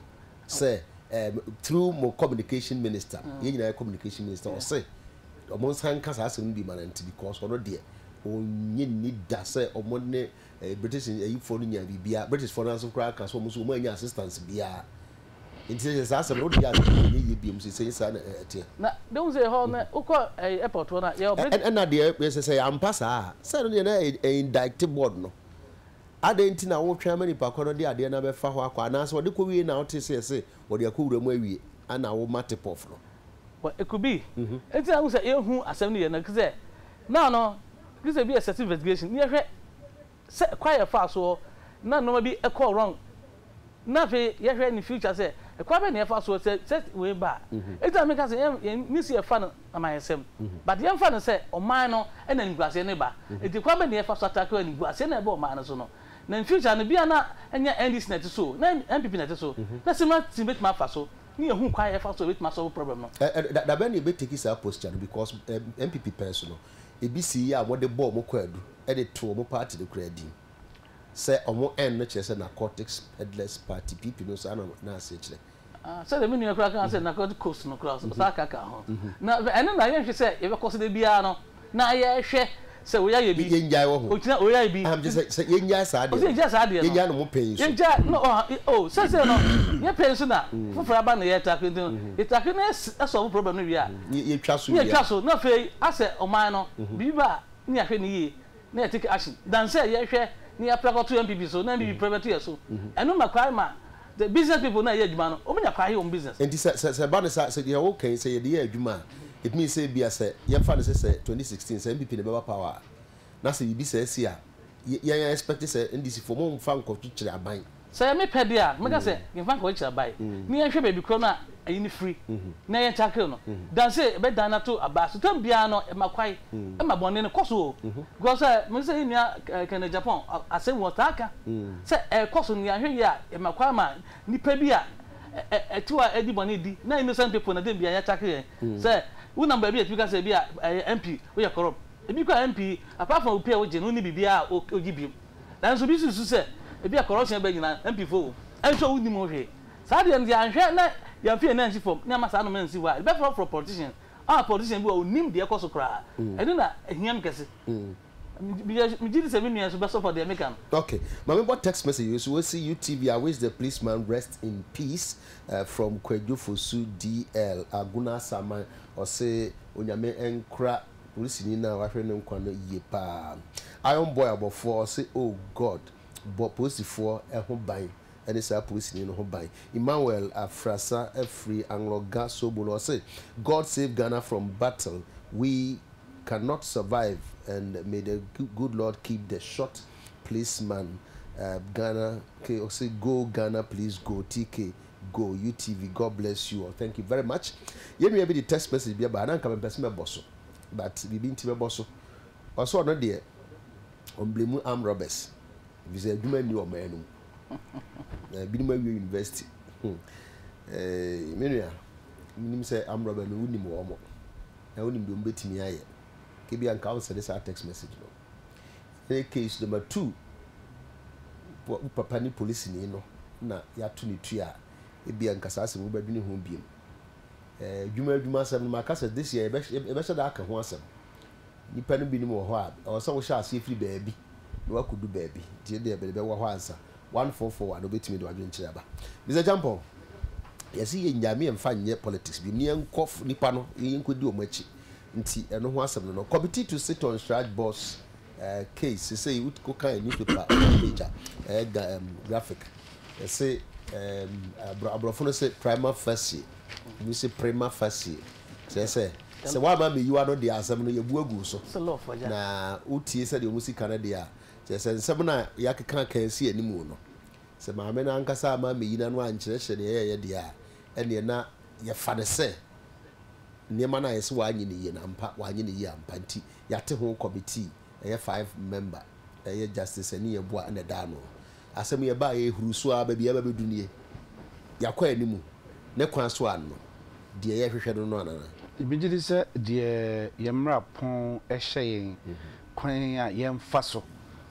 sɛ ɛɛm through mo communication minister, yɛn nyinaa yɛ communication minister, ɔse wɔn nsan nka saa asɛm no bi ma no nte because ɔno deɛ ɔnnye nni da sɛ wɔn ne British ayifoɔ no nyaa biribiara, British foɔ no ara nso koraa ka sɛ wɔn nso wɔn annya assistance biara. Nti sɛ saa asɛm no wode yɛ asɛm no ɛnyɛ yie biom seesei saa na ɛteɛ. Na de wohu sɛ ɛhɔ no wokɔ ɛyi airport hɔ no a yɛwɔ bridge. Ɛna deɛ sɛ sɛ ampa saa a sɛ ɛno deɛ na ɛ indict board no adɛn nti na wotwɛn ama nipa korɔ no de adeɛ no abɛfa hɔ akɔ anaasɛ ɔde kɔ wie na wote sɛ yɛse wɔde akɔ wura mu awie ana woma tip off no. Well it could be. Nti na wohu sɛ yɛhu asɛm no yie no sɛ. Now no, gye sɛ bi yɛ set investigation na yɛhwɛ sɛ kwan a yɛfaa soɔ na nnoɔma bi kɔɔ wrong na afei yɛhwɛ in future sɛ kwan bɛn na yɛfa soɔ sɛ sɛ wei ba a. Enti na meka sɛ yɛn yɛn ne sɛ yɛfa no amanyɔsɛm but yɛmfa no sɛ ɔman no na animguaseɛ no ba nti kwan bɛn na yɛfa so atackle animguaseɛ no a ɛba ɔman no so no na in future no bia na ɛnyɛ NDC na ɛte so o na NPP na ɛte so na similar thing bɛtumi afa so ne yɛhu kwan a yɛfa so a yɛbɛtumi asolve problem no. Ɛ ɛ da dabɛn na yɛbɛ take saa posture no because NPP pɛn so no ebi sii a wɔde bɔɔ wɔn kwaadu de too wɔn party no koraa din sɛ wɔn N no kyerɛ sɛ Narcotics Peddlers Party, PP no saa na na aseɛ kyerɛ. Ah, sɛdeɛ me nua koraa kaa sɛ narcotic coast no koraa ɔsan ka kaa ho. Na ɛno na yɛnhwɛ sɛ yɛbɛkɔ so da biara no na yɛhwɛ sɛ wei ayɛ bi, Yɛngyae wɔ ho. ogyina wei ayɛ bi. Ah, megye sɛ sɛ yɛngyae saa adeɛ Ɔsɛ no. yɛngyae saa adeɛ no. Yɛngyae no mo pɛn yi so. Yɛngyae no ɔha oh sɛsɛ no yɛ pɛn so na foforɔ aba na yɛtake nti no yɛtake na yɛ solve problem no wie a Yɛtwa so na wie a. yɛtwa so na afei asɛ ɔman no biribi ba a na yɛahwɛ no yie na yɛ take action than sɛ yɛhwɛ na yɛapra kɔto NPP so na NPP pra bɛto yɛ so. Ɛno ma kwan ma the business people no a ɛyɛ adwuma no wɔn nya kwan yɛ wɔn business. Nti sɛ sɛ sɛ ɛba no saa sɛ deɛ woka yi sɛ yɛde yɛ adwuma a it means sɛ ebia sɛ yɛmfa no sɛ sɛ 2016 sɛ NPP na ɛbɛba power a na sɛ biribi saa si a yɛn yɛn expect sɛ NDC foɔ momfa nkɔkyekyere aban. Sɛ ɛyɛ me pɛ deɛ a, mɛka sɛ yɛmfa nkɔkyekyere aban na yɛnhwɛ baabi korɔ no a ayi no firi na yɛn tackle no than sɛ yɛbɛdan no ato aba so. Tam biara no ɛma kwae ma bɔne no kɔ so o. Because sɛ mehu sɛ yɛn nua Kenneth Agyapong asɛm wɔ ɔtaa ka sɛ ɛrekɔ so no yɛanhwɛ yie a ɛma kwae ma nnipa bi a ɛte hɔ a ɛdi bɔne di na innocent people na tam biara yɛatackle yɛn sɛ wonam baabi a yɛtumi ka sɛ ebi a ɛyɛ MP woyɛ corrupt. Ebi koraa MP apart from wo pay a wogye no wonni biribiara a wogye bio. Nanso obi susu sɛ ebia corruption bɛba nyinaa MP foɔ wɔ mu nso wonnim ho hwee. Saa deɛ no yɛanhwɛ na yɛamfa yɛn nan ansi fam na yɛamma saa nnoɔma no ansi hɔ a, yɛbɛfrɔfrɔ politicians a politician bi wɔ hɔ a ɔnnim deɛ ɛkɔ so koraa. Ɛno na ɛhia me kɛse. Megye di sɛ me nua nso bɛsɔpɔt deɛ meka no. Ok, ma me bɔ text message wei so, wɔsi UTV I wish the policeman rest in peace from Kwadwo Fosu DL Agona Asaman ɔse Onyame nkora Polisini no a wahwere ne nkwa no yie paa. Iron boy abɔfoɔ ɔse oh God bɔ polisifoɔ ho ban ne saa polisini no ho ban. Emmanuel Afrasa firi Anloga Sobolo ɔse God save Ghana from battle we cannot survive and may the good Lord keep the short policeman Ghana ɔse go Ghana please go TK go UTV God bless you all thank you very much yɛn nua bi de text message bi aba na nka mepɛ sɛ mɛbɔ so but biribi nti mɛbɔ so ɔsɛ ɔno deɛ ɔmblemu arm robbers efisɛ adwuma nni ɔman no mu na ebinom awie university hmm. Eh, me nua menim sɛ arm robber no wonim wɔn mo na wonim deɛ wɔbɛtumi ayɛ kebi anka wo nsɛde saa text message no Ne case number 2, wo papa ne polisini no na yɛato ne tua a, ebia nka saa asɛm yi wobɛdwene ho biom. Eh, adwuma adwuma asɛm no, maka sɛ this year yɛbɛhyɛ da aka ho asɛm. Nnipa no binom wɔ hɔ a, ɛwɔ sɛ wohyɛ aseɛ firi baabi na woakɔdu baabi. Nti ɛdeɛ mede bɛwɔ hɔ ansa. 1441 wobɛtumi de w'adwenkyerɛ aba. Mr. Champon, yɛse yɛnnyae me yɛmfa nyɛ politics biom, ne yɛnkɔ nnipa no, yɛnkɔdi wɔn akyi. Nti ɛno ho asɛm no no. Committee to sit on Shraj boss case sesei wo kan newspaper front page a ɛyɛ ga um, graphic ɛse um, aborɔfo no se prima facie ebi se prima facie kyerɛ sɛ sɛ woama meyiwa no deɛ asɛm no yɛbu agu so na wotie sɛdeɛ ɔmu si ka no deɛ a kyerɛ sɛ nsɛm no a yɛakeka aka asi animu no sɛ maame no ankasa ama meyi no ano ankyerɛkyerɛ deɛ ɛyɛyɛ deɛ a ɛneɛ na yɛfa no sɛ nneɛma no a yɛse wanyɛ no yie no ampa wanyɛ no yie ampa nti yɛate ho committee ɛyɛ five member ɛyɛ Justice Ani Yeboah na ɛda ano. Asɛm yi ɛbaeɛ ɛhuru so ara baabi a ɛba bɛdu nie. Yɛakɔ animu ne kwan so ano deɛ yɛhwehwɛ no no anana? Megye di sɛ deɛ yɛn mmara pɔn hyɛ yɛn kwan a yɛmfa so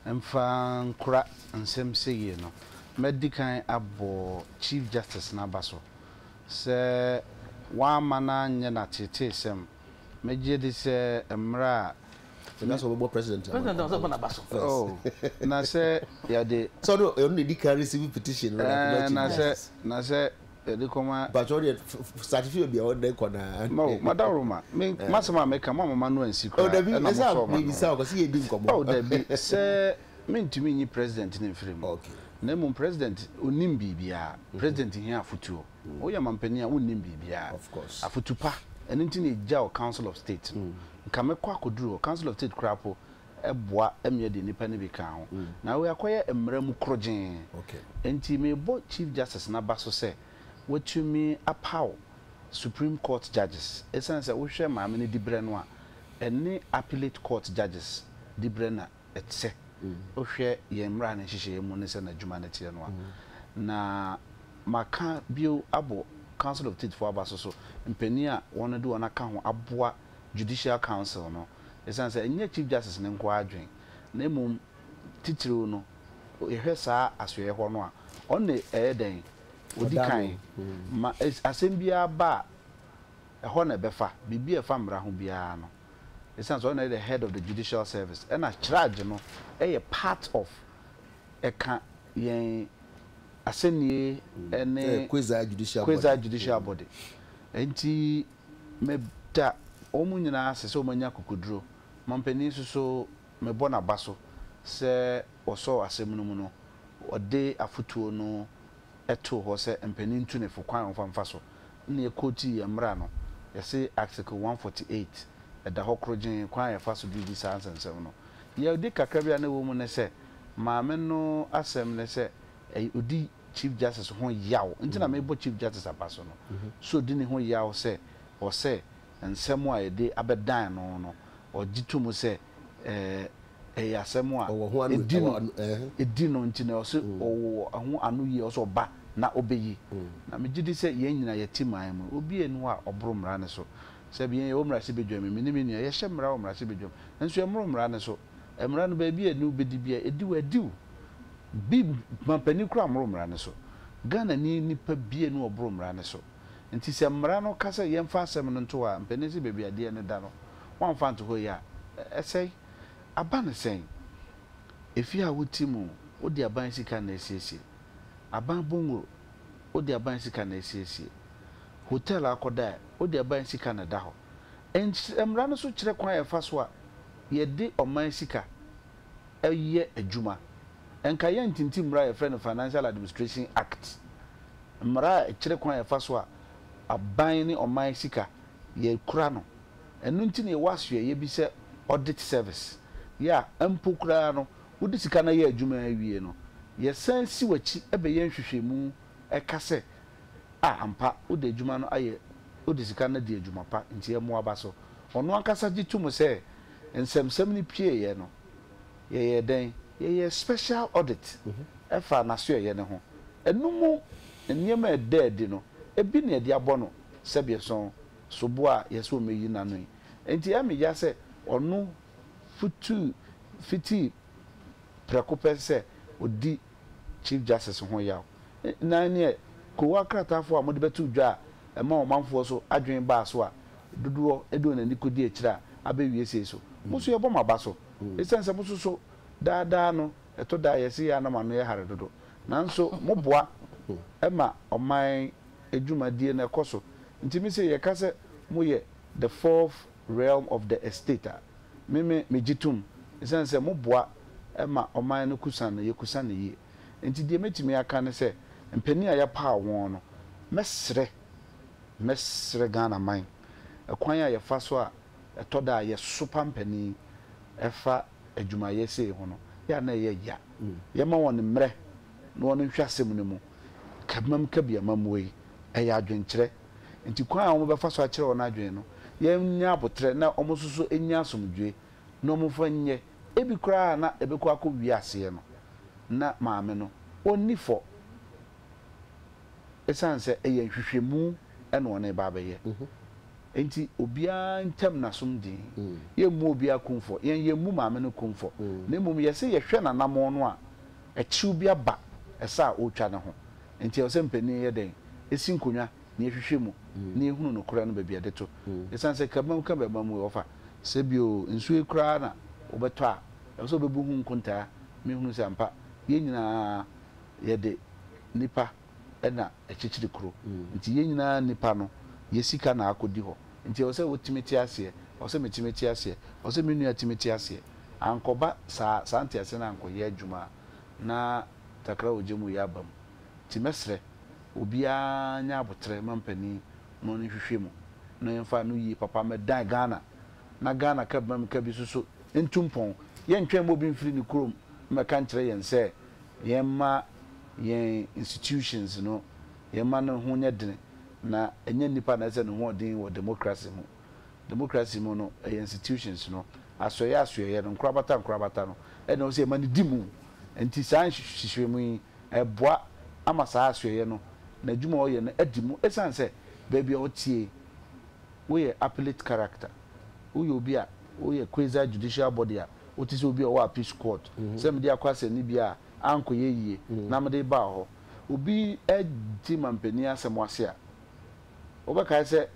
mfa nkora nsɛm seyie no, mɛdi kan abɔ Chief Justice no aba so Sɛ wamma no anyɛ no ateeteesɛm. Megye di sɛ mmerɛ a. Ɛka sɛ ɔbɛbɔ president ama President ɔsɛ ɔbɔ n'aba so. Oh, na sɛ yɛde. Sɛ ɔno ɔno na edi kan receive petition no na akɔma Ɛɛ, chief na sɛ, justice. na sɛ yɛde kɔma. Mpatsɔ deɛ start fi baabi a ɔde kɔ naa. No, Madaworoma, me, m'asɛm a meka, moamma m'ano ansi Oh, koraa, dabi, ɛna ɛsɛ a mosɔɔ m'ano. mebisa wo, kɔsi yɛdi nkɔmmɔ. Oh, dabi, sɛ mentumi nyi president no mfiri mu. Okay. Na mmom president ɔnnim biribiara. President hia afotuo. Woyɛ mampanin a wonnim biribiara. Of course. Afotu pa, ɛno nti na yɛgya wo Council of State no. Nka mɛkɔ akɔduru hɔ. Council of State koraa po boa ma yɛde nnipa no bi ka ho. Na wei akɔyɛ mmara mu korogyee. Enti mebɔ Chief Justice no aba so sɛ watumi apaw Supreme Court judges. Esiane sɛ wohwɛ maame no diberɛ no a, ɛne Appellate Court judges diberɛ na ɛsɛ. Wohwɛ yɛn mmara no nhyehyɛeɛ mu ne sɛ n'adwuma no teɛ no a. Na maka bio abɔ Council of State foɔ aba so so, mpanin a wɔde wɔn aka ho aboa Judicial Council no, esiane sɛ ɛnyɛ Chief Justice no nko ara adwene, na mmom titiriw no, yɛhwɛ saa asoɛeɛ hɔ no a, ɔno na ɛyɛ dɛn? Ɔdi kan ma asɛm biara ba a, ɛhɔ na ɛbɛfa, biribi a ɛfa mmara ho biara no, esiane sɛ ɔno na ɛyɛ the head of the judicial service, ɛna CHRAJ no yɛ part of, ɛka yɛn asɛnnie ne quasi-judicial body. Enti Meda wɔn nyinaa ase sɛ wɔanya akokoduro. Mampanin nso so, mebɔ n'aba so sɛ ɔsɔɔ asɛm no mu no, ɔde afotuo no too hɔ sɛ mpanin ntu ne fo kwan a wɔmfa mfa so. Ɛna yɛkootii yɛn mmara no, yɛse Article 148, ɛda hɔ korogyenn, kwan a yɛfa so de di saa nsɛnsɛm no. Yawdi kakra bi a na ɛwɔ mu ne sɛ, maame no asɛm ne sɛ ɛyɛ ɔdi Chief Justice ho yaw nti na mebɔ Chief Justice aba so no, sɛ odi ne ho yaw sɛ ɔsɛ nsɛm a yɛde abɛdan no no, ɔgye to mu sɛ ɛyɛ asɛm a edi no edi no nti na ɔsɛ ɔwɔ ho anoyie, ɔsɛ ɔba na ɔbɛyi. Na megye di sɛ yɛn nyinaa yɛte man mu, obiara nni hɔ a ɔboro mmara no so. Sɛbi yɛn yɛwɔ mmarahyɛbadwam yi, me ne me nua, yɛhyɛ mmara wɔ mmarahyɛbadwam, nanso yɛmmoro mmara no so. Mmara no baabi a ɛne wo bɛdi biara, ɛdi wo a, ɛdi wo. Bi mampanin koraa mmoro mmara no so. Ghanani nipa bia ni ɔboro mmara no so. Nti sɛ mmara no ka sɛ yɛmfa asɛm no nto hɔ a, mpanin se baabi adeɛ no da no, woamfa anto hɔ yi a, ɛsɛe. Aba no sɛn? Efie a wote mu, wode aban sika na asiesie. Aban bungalow, wode aban sika na asiesie. Hotel a wokɔda ɛ, wode aban sika na ɛda hɔ. Nkyerɛ, mmara no nso kyerɛ kwan a yɛfa so a yɛde ɔman sika yɛ adwuma. Nka yɛntintim mmara a yɛfrɛ no Financial Administration Act, mmara a ɛkyerɛ kwan a yɛfa so a aban ne ɔman sika yɛkura no. Ɛno nti na yɛwɔ asoɛeɛ bi sɛ Audit Service, yɛ a mpo koraa no wode sika no ayɛ adwuma awie no, yɛsan si w'akyi bɛyɛ nhwehwɛmu ka sɛ, a ampa wode adwuma no ayɛ, wode sika no adi adwuma pa nti yɛmmoa ba so. Ɔno ankasa gye tom sɛ nsɛmnsɛm no pieeɛ no, yɛyɛɛ dɛn? Yɛyɛɛ special audit faa n'asoɛeɛ no ho. Ɛno mu nneɛma a ɛda adi no, ebi na yɛde abɔ no sɛbeɛsɔn sobo a yɛsɛ ɔmmɛyi n'ano yi. Enti ɛyɛ me ya sɛ ɔno futuu fitii prɛko pɛ sɛ ɔdi Chief Justice ho yaw. Na neɛ kowa kratafoɔ a mode bɛto dwa a ɛma ɔmanfoɔ so adwene baa so a dodoɔ de wɔn ani kɔdi akyire a abɛwie sei so. Mo nso yɛbɔ mo aba so. Ɛsiane sɛ mososo daa daa no, ɛtɔ da a yɛse yɛ a na mo ano yɛ hare dodo. Nanso moboa ma ɔman dwumadie no ɛkɔ so. Nti me sei yɛka sɛ moyɛ the fourth realm of the estate a, me me megye tom. Ɛsiane sɛ moboa ma ɔman no kusa no, yɛkusa no yie. Enti deɛ mɛtumi aka ne sɛ, mpanin a yɛpaw wɔn no, mɛsrɛ, mɛsrɛ Ghana man, ɛkwan a yɛfa so a ɛtɔ da a yɛsopa mpanin ɛfa adwumayɛ sei ho no, yɛ a na ɛyɛ ya. Yɛma wɔn mmerɛ na wɔn nhwɛ asɛm no mu. Kabimam kabi amammuo yi, ɛyɛ adwenkyerɛ. Nti kwan a wɔbɛfa so akyerɛ wɔn adwene no, yɛnnya aboterɛ na wɔn nso so nnya asomdwoeɛ na wɔmfa nyɛ. Ebi koraa a na ɛbɛkɔ akɔwie aseɛ no, na maame no, ɔnni fɔ. Ɛsiane sɛ ɛyɛ nhwehwɛmu na ɔne reba abɛyɛ nti, obiara ntam n'asom dinn. Yɛmmu obiara kumfɔ. Yɛn, yɛmmu maame no kumfɔ. Na mmom yɛse yɛhwɛ n'anammɔn no a, ɛkyew bi aba ɛsa a ɔretwa no ho. Nti ɛwɔ sɛ mpanin yɛ dɛn? Ɛsi nkonnwa na yɛhwehwɛ mu na yɛhunu nokorɛ no baabi a ɛde to. Ɛsiane sɛ ka mu ka bɛma mu ɔfa. Sɛ bio, nsuo yi koraa na wobɛtɔ a, ɛwɔ sɛ wobɛbu ho nkontaa ma yɛhunu sɛ ampa yɛn nyinaa yɛde nnipa na ɛkyekyere kuro. Nti yɛn nyinaa nnipa no, yɛn sika na akɔdi hɔ. Nti ɛwɔ sɛ wotumi te aseɛ, ɛwɔ sɛ metumi te aseɛ, ɛwɔ sɛ me nua tumi te aseɛ. Ankɔba saa, saa nteaseɛ no ankɔyɛ adwuma a, na takra ogya mu yɛ aba mu. Nti mɛsrɛ obiara nyɛ aboterɛ ma mpanin na ɔne nhwehwɛ mu na yɛmfa ano yie papa mmɛdan Ghana. Na Ghana ka bam ka bi nso so ntu mpɔn. Yɛntwɛn mma obi mfiri ne kurom mmɛka nkyerɛ yɛn sɛ yɛmma yɛn institutions no, yɛmma no ho nyɛ dene. Na ɛnyɛ nnipa na ɛsɛ ne ho ɔden wɔ democracy mu. Democracy mu no, ɛyɛ institutions no, asoɛeɛ asoɛeɛ no, nkorabata nkorabata no na ɛwɔ sɛ yɛma no di mu. Nti saa nhwehwɛmu yi, ɛboa ama saa asoɛeɛ no, n'adwuma a ɔyɛ no adi mu. Ɛsiane sɛ baabi a ɔteɛ yi, woyɛ appellate character, woyɛ obi a woyɛ quasi judicial body a wote sɛ obi a ɔwɔ appeals court, sɛ mede akɔ asɛnnibea a ankɔyɛ yie na mede baa hɔ. Obi gye mampanin asɛm ase a, wobɛkae sɛ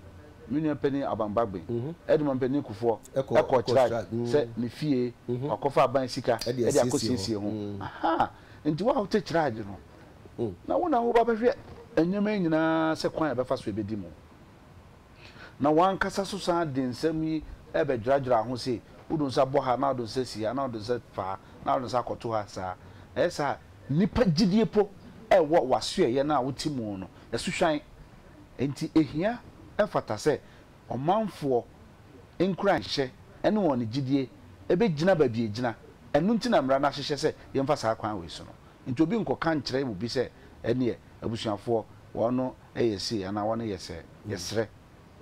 me nua panin Alban Bagbin de mampanin Kufuor kɔɔ CHRAJ sɛ ne fie wakɔfa aban sika de akɔsiesie ho. Ahaa, nti wo a wote CHRAJ no, na wo na woba bɛhwɛ nneɛma yi nyinaa sɛ kwan a yɛbɛfa so yɛbɛdi mu. Na w'ankasa nso san de nsɛm yi rebɛdweradwera ho se, wode wo nsa bɔ ha, na wode wo nsa si ha, na wode wo nsa fa ha, na wode wo nsa akɔto ha saa. Ɛyɛ saa a, nnipa gyidie po wɔ w'asoɛeɛ no a wote mu no, ɛso hwan? Enti ɛhia fata sɛ ɔmanfoɔ nkuranhyɛ ne wɔn gyidie bɛgyina baabi a ɛgyina. Ɛno nti na mmara no ahyehyɛ sɛ yɛmfa saa kwan wei so no. Nti obi nkɔka nkyerɛ obi sɛ ɛneɛ abusuafoɔ wɔn yɛ sei anaa wɔn yɛ sɛɛ. Yɛsrɛ,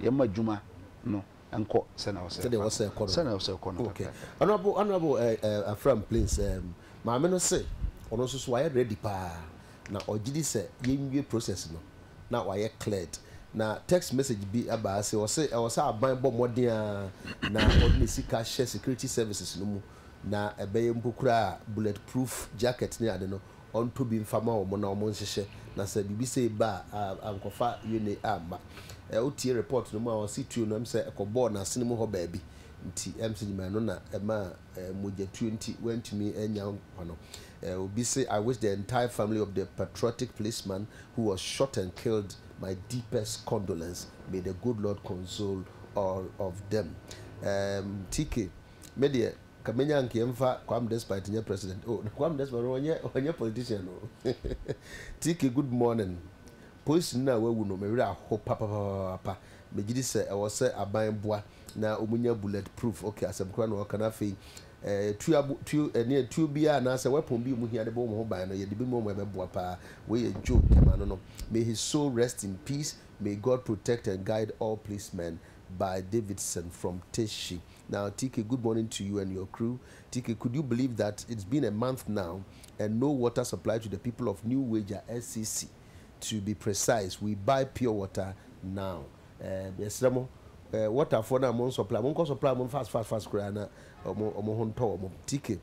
yɛmma adwuma no nkɔ sɛnea ɛwɔ sɛ Sɛdeɛ ɛwɔ sɛ ɛkɔ no. Sɛnea ɛwɔ sɛ ɛkɔ no Okay. pɛpɛɛpɛ. Honourable, Honourable eh, eh, Afram Plains, um, maame no se ɔno nso so wayɛ ready paa na ɔgye di sɛ yɛnwie process no na wayɛ cleared. Na text message bi aba ha se ɔse ɛwɔ sɛ aban bɔ mmɔden ara na ɔde ne sika hyɛ security services no mu na ɛbɛyɛ mpo koraa a bullet proof jacket ne ade no ɔntɔ bi mfa ma wɔn na wɔnhyehyɛ na sɛ biribi sei ba a ankɔfa yone amma. Ɛ wotie report no mu a ɔse tuo no ɛm sɛ ɛkɔbɔɔ n'asene mu hɔ baabi nti ɛm sɛ gyima ɛno na ɛmaa mogyatuo nti wantumi annya nkwa no. Ɛ obi se I wish the entire family of the patriotic policeman who was shot and killed my deepest condolence. May the good Lord console all of them. Ɛɛm TK, me deɛ Ka menya anka yɛmfa Kwame Despite nyɛ president oh na Kwame Despite no ɔnyɛ ɔnyɛ politician o TK good morning Polisini no a wawu no me werɛ aho papapapapa megye di sɛ ɛwɔ sɛ aban boa na wɔn nya bullet proof ok asɛm kora na ɔka na afei eh, tuo abo tuo ɛne tuo biara anaasɛ weapon bi a wɔn hia de bɔ wɔn ho ban no yɛde bi ma wɔn ɛbɛboa paa wei yɛ Joe Tema no no may his soul rest in peace may God protect and guide all policemen by Davidson from Teshi Now TK good morning to you and your crew. TK could you believe that it's been a month now and no water supply to the people of New Wager SCC to be precise we buy pure water now. Eh, yɛsrɛ mo eh, water foɔ no a mo supply mo nkɔ supply mo fast fast fast koraa na ɔmo ɔmo ho ntɔ ɔmo. TK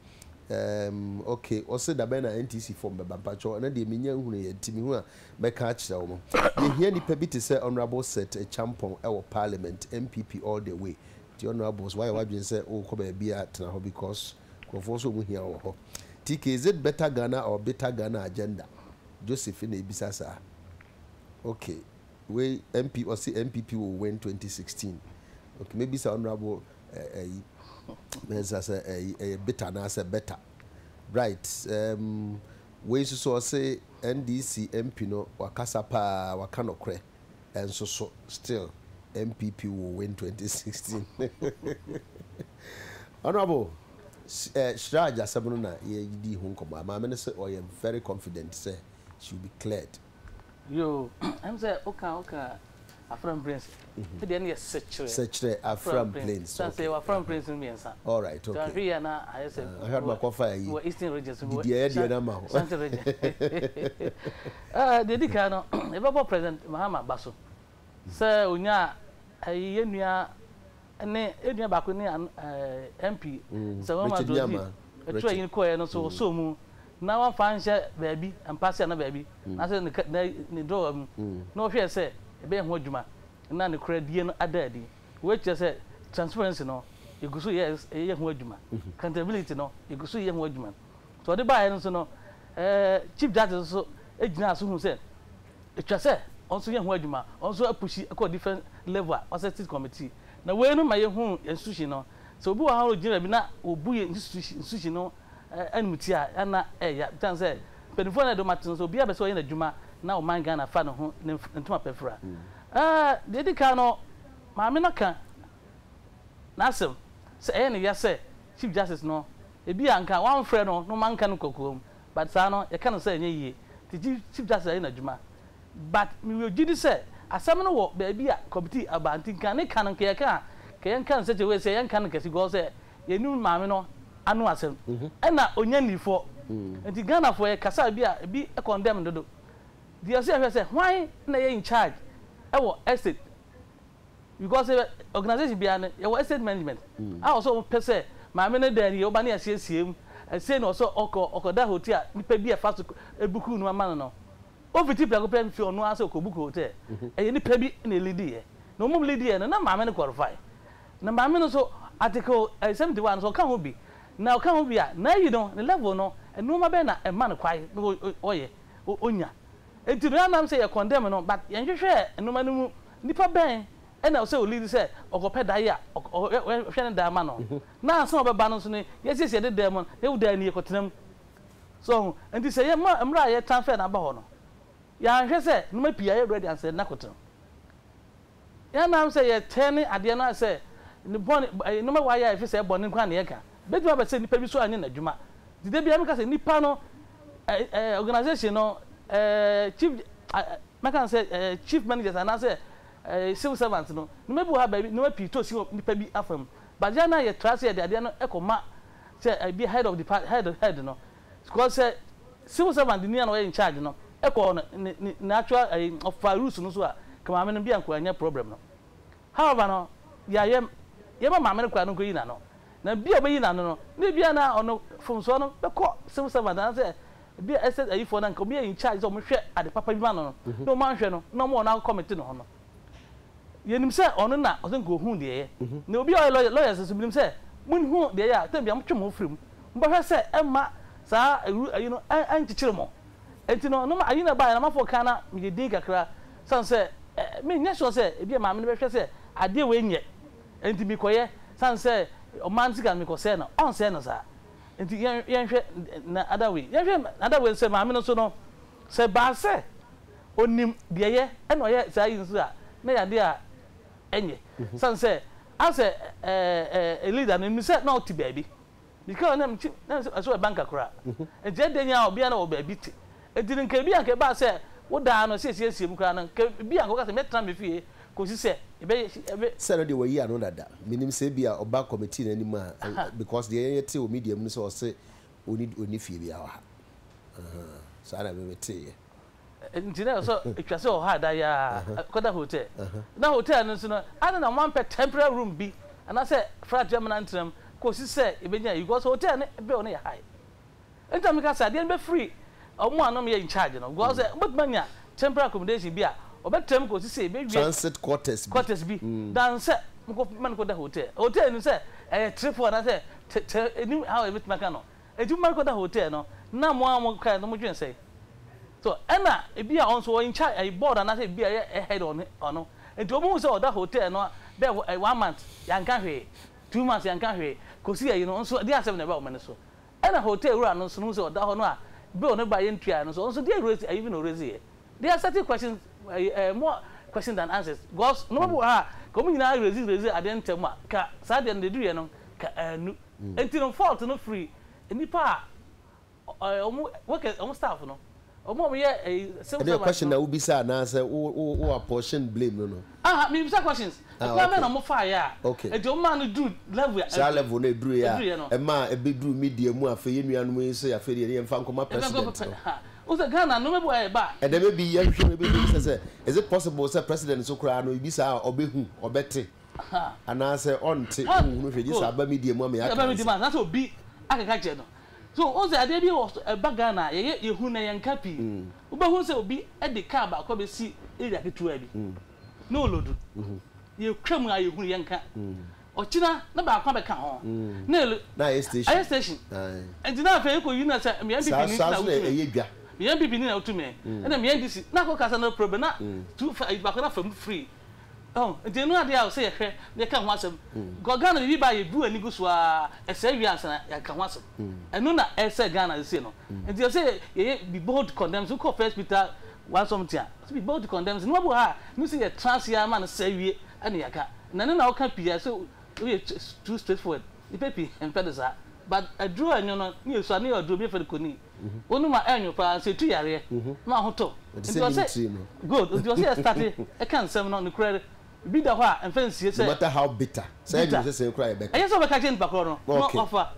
um, okay ɔse dabɛn na NTC fam bɛba mpakyɛw ɛno deɛ menya nhunu yɛ nti mehu a mɛka akyerɛ wɔn. Yɛhia nipa bi te sɛ Honourable Seth Acheampong ɛwɔ parliament NPP all the way. Nti honourables wayɛ wadwene sɛ wokɔ baabi a tena hɔ because nkurɔfoɔ nso wɔn hia wɔ hɔ. TK is it better Ghana or bitter Ghana agenda? Joseph na ebisa saa. Okay wei MP ɔse NPP will win 2016. Okay mebisa honourable ɛyi Mensah sɛ ɛyi ɛyɛ bitter anaasɛ better. Right um, wei nso so ɔse NDC MP no wakasa paa waka nɔkorɛ. Nso so still NPP will win 2016. Honourable eh, Shraj asɛm no na yɛdi ho nkɔmmɔ. Maame no sɛ ɔyɛ very confident sɛ she will be cleared. Yoo, ɛm sɛ woka woka Afram Plains. Me deɛ no yɛ Sɛkyerɛ. Sɛkyerɛ Afram Plains. Sɛ sɛ yɛwɔ Afram Plains no mmiɛnsa. All right, okay. Nti ahwɛ yie a na ayɛ sɛ. Ahwɛ no makɔfa ayi. Wɔ Eastern Region so. Didi ɛyɛ deɛ no ama wo. Ashanti Region. Ɛɛ deɛ edi kan no, yɛbɛbɔ President Mahama aba so sɛ onyaa ɛyi yɛn nua ne yɛn nua baako ne ɛɛ MP Samuel Richard Madozi Nyama. ɛtu Richard. ayi no kɔɛ no so ɔsɔɔ mu na wamfa anhyɛ baabi mpaase anaa baabi anaasɛ ne ka ne ne drawer mu na ɔhwɛɛ sɛ ɛbɛyɛ ho adwuma na ne koradie no ada adi. Wei kyerɛ sɛ transparency no yɛgu so yɛ yɛ ho adwuma, accountability no yɛgu so yɛ ho adwuma. Nti ɔde baeɛ no nso no, Chief Justice nso gyinaa so huu sɛ ɛtwa sɛ ɔno nso yɛ ho adwuma, ɔno nso apushi kɔ different level a ɔsɛ committee. Na wei no ma yɛhu yɛn institution no, sɛ obi wɔ ha a ɔgyina baabi na ɔbu yɛn institution no animtia a, na ɛyɛ ya. Ɛsiane sɛ mpanimfoɔ a na ɛde wɔn ate no sɛ obiara pɛ sɛ ɔyɛ n'adwuma na ɔman Ghana fa ne ho ne ntoma pɛ fira. Deɛ ɛdi kan no, maame no ka n'asɛm. sɛ ɛyɛ ne ya sɛ Chief Justice no ebi a nka wamfrɛ no na wɔanka no kokoam but saa no yɛka no sɛ ɛnyɛ yie nti Chief Justice ayɛ n'adwuma but mewɔ gyidi sɛ asɛm no wɔ baabi a committee aba nti nka ne ka no nka yɛka a nka yɛnka no such a way sɛ yɛnka no kɛse because sɛ yɛnim maame no ano asɛm ɛna ɔnya nnifoɔ nti Ghanafoɔ yɛkasa bi a ebi condemn dodo nti yɛsɛ yɛhwɛ sɛ hwan na ɛyɛ in charge ɛwɔ estate because organisation biara no yɛwɔ estate management a ɔsɛ wɔn pɛ sɛ maame no dan nie ɔba ne asiesie mu ɛsɛ na ɔsɛ ɔkɔ ɔkɔda hotel a nipa bi a ɛfa so ebuku no ama no no ofiti prɛko pɛ mfi ɔno ara sɛ ɔkɔ buku hotel ɛyɛ nipa bi na elidi yɛ na wɔn lidi yɛ no na maame no qualify na maame no nso article 71 nso ɔka ho bi na ɔka ho bi a n'ayi no ne level no nneɛma bɛn na ɛma no kwae na ɔyɛ onya Nti no yɛnam sɛ yɛ condemn no but yɛnhwehwɛɛ nnoɔma no mu nipa bɛn na ɔsɛ ɔlead sɛ ɔkɔpɛ daeɛ a ɔhwɛ ne dan ma no na ansa ɔbɛba no nso no yɛsiesie ne dan mu no na wo dan nie kɔtena mu so ɔho nti sɛ yɛ mmerɛ a yɛ transfer no aba hɔ no yɛanhwɛ sɛ nnoɔma pii ayɛ ready ansa yɛde no akɔtena mu. Yɛn nam sɛ yɛ tɛne adeɛ no ayɛ sɛ ne bɔne ɛɛ nnoɔma wayɛ a ɛfiri sɛ ɛyɛ bɔne nko ara na yɛka. Bɛtumi aba sɛ nipa bi nso anyɛ n'adwuma. Nti da biara meka sɛ nipa no ɛɛ ɛɛ organisation no ɛɛ chief ɛɛ mɛka no sɛ ɛɛ chief managers anaasɛ ɛɛ civil servants no nnoɔma bi wɔ ha baabi nnoɔma pii tɔ si wɔ nipa bi afa mu. But yɛn a yɛtra sɛ yɛde adeɛ no kɔ ma sɛ ɛbi head of depart head head no Because sɛ civil servant ni a na ɔyɛ in charge no kɔ ne ne ne actual ɛyi ɔfa rules no so a nka maame no bi a nka wanya problem no. However no yɛayɛ yɛma maame no koraa no nkɔyi n'ano. Na bi a ɔbɛyi n'ano no na ebi a na ɔno fomsoɔ no bɛkɔ civil servant anaasɛ ebi a estate ayifoɔ no a nka wɔyɛ in charge sɛ wɔhwɛ ade papa bi ma no no na wɔn anhwɛ no na wɔn a wɔn akɔ commit ne ho no. Yɛnim sɛ ɔno na ɔsɛ nka ɔhuu deɛ ɛyɛ. Na obi a ɔyɛ lawyer lawyers nso menim sɛ monhu deɛ ɛyɛ a tɛm biara motwe mo ho firi mu. Mobɛhwɛ sɛ ɛmma saa awuru ayi no ɛnkyekyere mo. Enti no no ayi na ɛbaeɛ no amanfoɔ kaa na meyɛ din kakra sane sɛ menyɛ sure sɛ ebia maame no bɛhwɛ sɛ adeɛ wei nyɛ enti mekɔyɛ sane sɛ ɔman no sika no mekɔsɛe no ɔnsɛe no saa. Enti yɛn yɛnhwɛ na other way yɛnhwɛ other way sɛ maame no nso no sɛ ɛbaa sɛ Onim deɛ ɛyɛ ɛna ɔyɛ saa yi nso a na ɛyɛ adeɛ a ɛnyɛ. Sane sɛ asɛ ɛɛ leader no nim sɛ na ɔte baabi. Because na mekyi na ɛsɛ ɔyɛ banker koraa. Nti ɛdɛn yi a obiara na ɔwɔ baabi te. Nti no nka ebi a nka ɛbaa sɛ wodaa no siesie mu koraa no nka ebi a nka woka sɛ mɛtena me fie kɔsi sɛ ɛbɛyɛ ɛbɛ. Sɛ no deɛ wayi ano dada. Menim sɛ ebia ɔba committee no anim a because deɛ yɛn yɛte wɔ media mu no sɛ ɔse ɔnni ɔnni fie biara wɔ ha. Ahaa saa na me meteeɛ. Nti na ɛsɛ etwa sɛ ɔha da yi ara kɔda hotel. Na hotel no nso no, adɛn na wɔampɛ temporary room bi anaasɛ flat bi amena ntena mu kɔsi sɛ yɛbɛnya ayi because hotel no bill no yɛ high. Nti na meka sɛ adeɛ no bɛfiri wɔn a na wɔyɛ in charge no because wobɛtumi anya temporary accommodation bi a wɔbɛtena mu kɔsi sɛ yɛbɛwie Transit quarters bi. quarters bi than sɛ mokɔ ma no kɔda hotel. Hotel no sɛ ɛyɛ three four anaasɛ tɛ tɛ ɛnim how yɛbɛtumi aka no. Enti moma no kɔda hotel no na mo ara mo kae no mo dwen sɛn? So ɛna ebi a ɔnso ɔyɛ in charge ɛyi board anaasɛ ebi a ɛyɛ head ɔno ɔno nti wɔn hu sɛ ɔda hotel no bɛɛ one month yanka hwee 2 months yanka hwee kosi ɛyi no nso ɛdeɛ asɛm na ɛba wɔn ani so ɛna hotel wura no nso no hu sɛ ɔda hɔ no a bill no ba yɛn tua no nso ɔno nso deɛ raise ɛyi bi na ɔraise yɛ. There are certain questions ɛyi ɛɛ more questions than answers because nneɛma bi wɔ ha a ka wɔn nyinaa raise raise adeɛ ntɛm a ka saa adeɛ no deɛ ɛduru yɛ no ka ɛnu. Enti no fault no firi nnipa a wɔn workers wɔn staff no wɔn a wɔyɛ ɛyi civil Ɛno yɛ servant question no. na wobisa anaasɛ wo wo wo apportion blame no no? Aha mebisa questions. Ah Ɛkwan bɛn okay. na wɔn faeɛ a Okay. enti wɔn maa no duru level a Saa level no ɛduruiɛ a ɛduruiɛ no. ɛmaa ɛbɛduru media mu afei yɛn nuanom yi nso afei deɛ yɛmfa nkɔma Yɛmfa nkɔ president pɛ no. ha. Wohu sɛ Ghana nneɛma bi wɔ ha a ɛba a. Ɛnɛ maybe yɛhwehwɛ mu yɛbɛbisa sɛ is it possible sɛ president nso koraa no ebi saa a ɔbɛhu ɔbɛte? Anaasɛ ɔnte, ɔnhunu hwee gye sɛ aba media mu ama yɛaka Aba media mu ansa. anaasɛ obi akeka akyerɛ no. So wohu sɛ adeɛ bi wɔ so ɛba Ghana a yɛyɛ yɛhu na yɛnka pii. Wobɛhu sɛ obi de car baako abɛsi area ketewa bi na ɔlodu. Yɛtwa mu a yɛhunu yɛnka. Ɔkyena na baako abɛka ho na ɛlo Na ayɛ station. Ayɛ station. Aye. Nti na afei yɛkɔ yi na sɛ meyɛ NPP Saa ni nti saa na nso na wotumi. ɛyɛ dwa. Meyɛ NPP ni na wotumi. Ɛna meyɛ NDC na akɔ kasa no problem na tu fa baako na fa mu free. Ɔho, nti ɛno adeɛ a ɔsɛ yɛhwɛ na yɛka ho asɛm. Because Ghana biribi ba a yɛbu ani gu so ara, ɛsɛe wie ansa na yɛaka ho asɛm. Ɛno na ɛresɛe Ghana seesei no. Nti ɛsɛ yɛyɛ be bold to condemn sin. Wokɔ First Peter 1 something a, ɔsɛ be bold to condemn sin. Nneɛma bi wɔ hɔ a, ɛno sɛ yɛtra ase ara ma no sɛe wie ɛna yɛaka. Na ɛno na woka pii a, ɛsɛ woyɛ too straightforward. Nnipa pii mpɛ no saa. But aduro a ɛnwo no ne yɛsua ne yɛ aduro bi yɛfrɛ no koni. Wonom a ɛnwo paa nso ɛtu yareɛ ma ho tɔ. Ɛte Nti sɛ nim ɔse tiri no. good nti ɔse yɛ starte ɛka nsɛm no nokorɛ bi da hɔ a mfa nsie No sɛ matter how bitter. Sɛ bitter. ɛnwo sɛ sɛn koraa yɛbɛka. Ɛnyɛ sɛ wobɛka akyerɛ nipa korɔ no na Okay. wafa.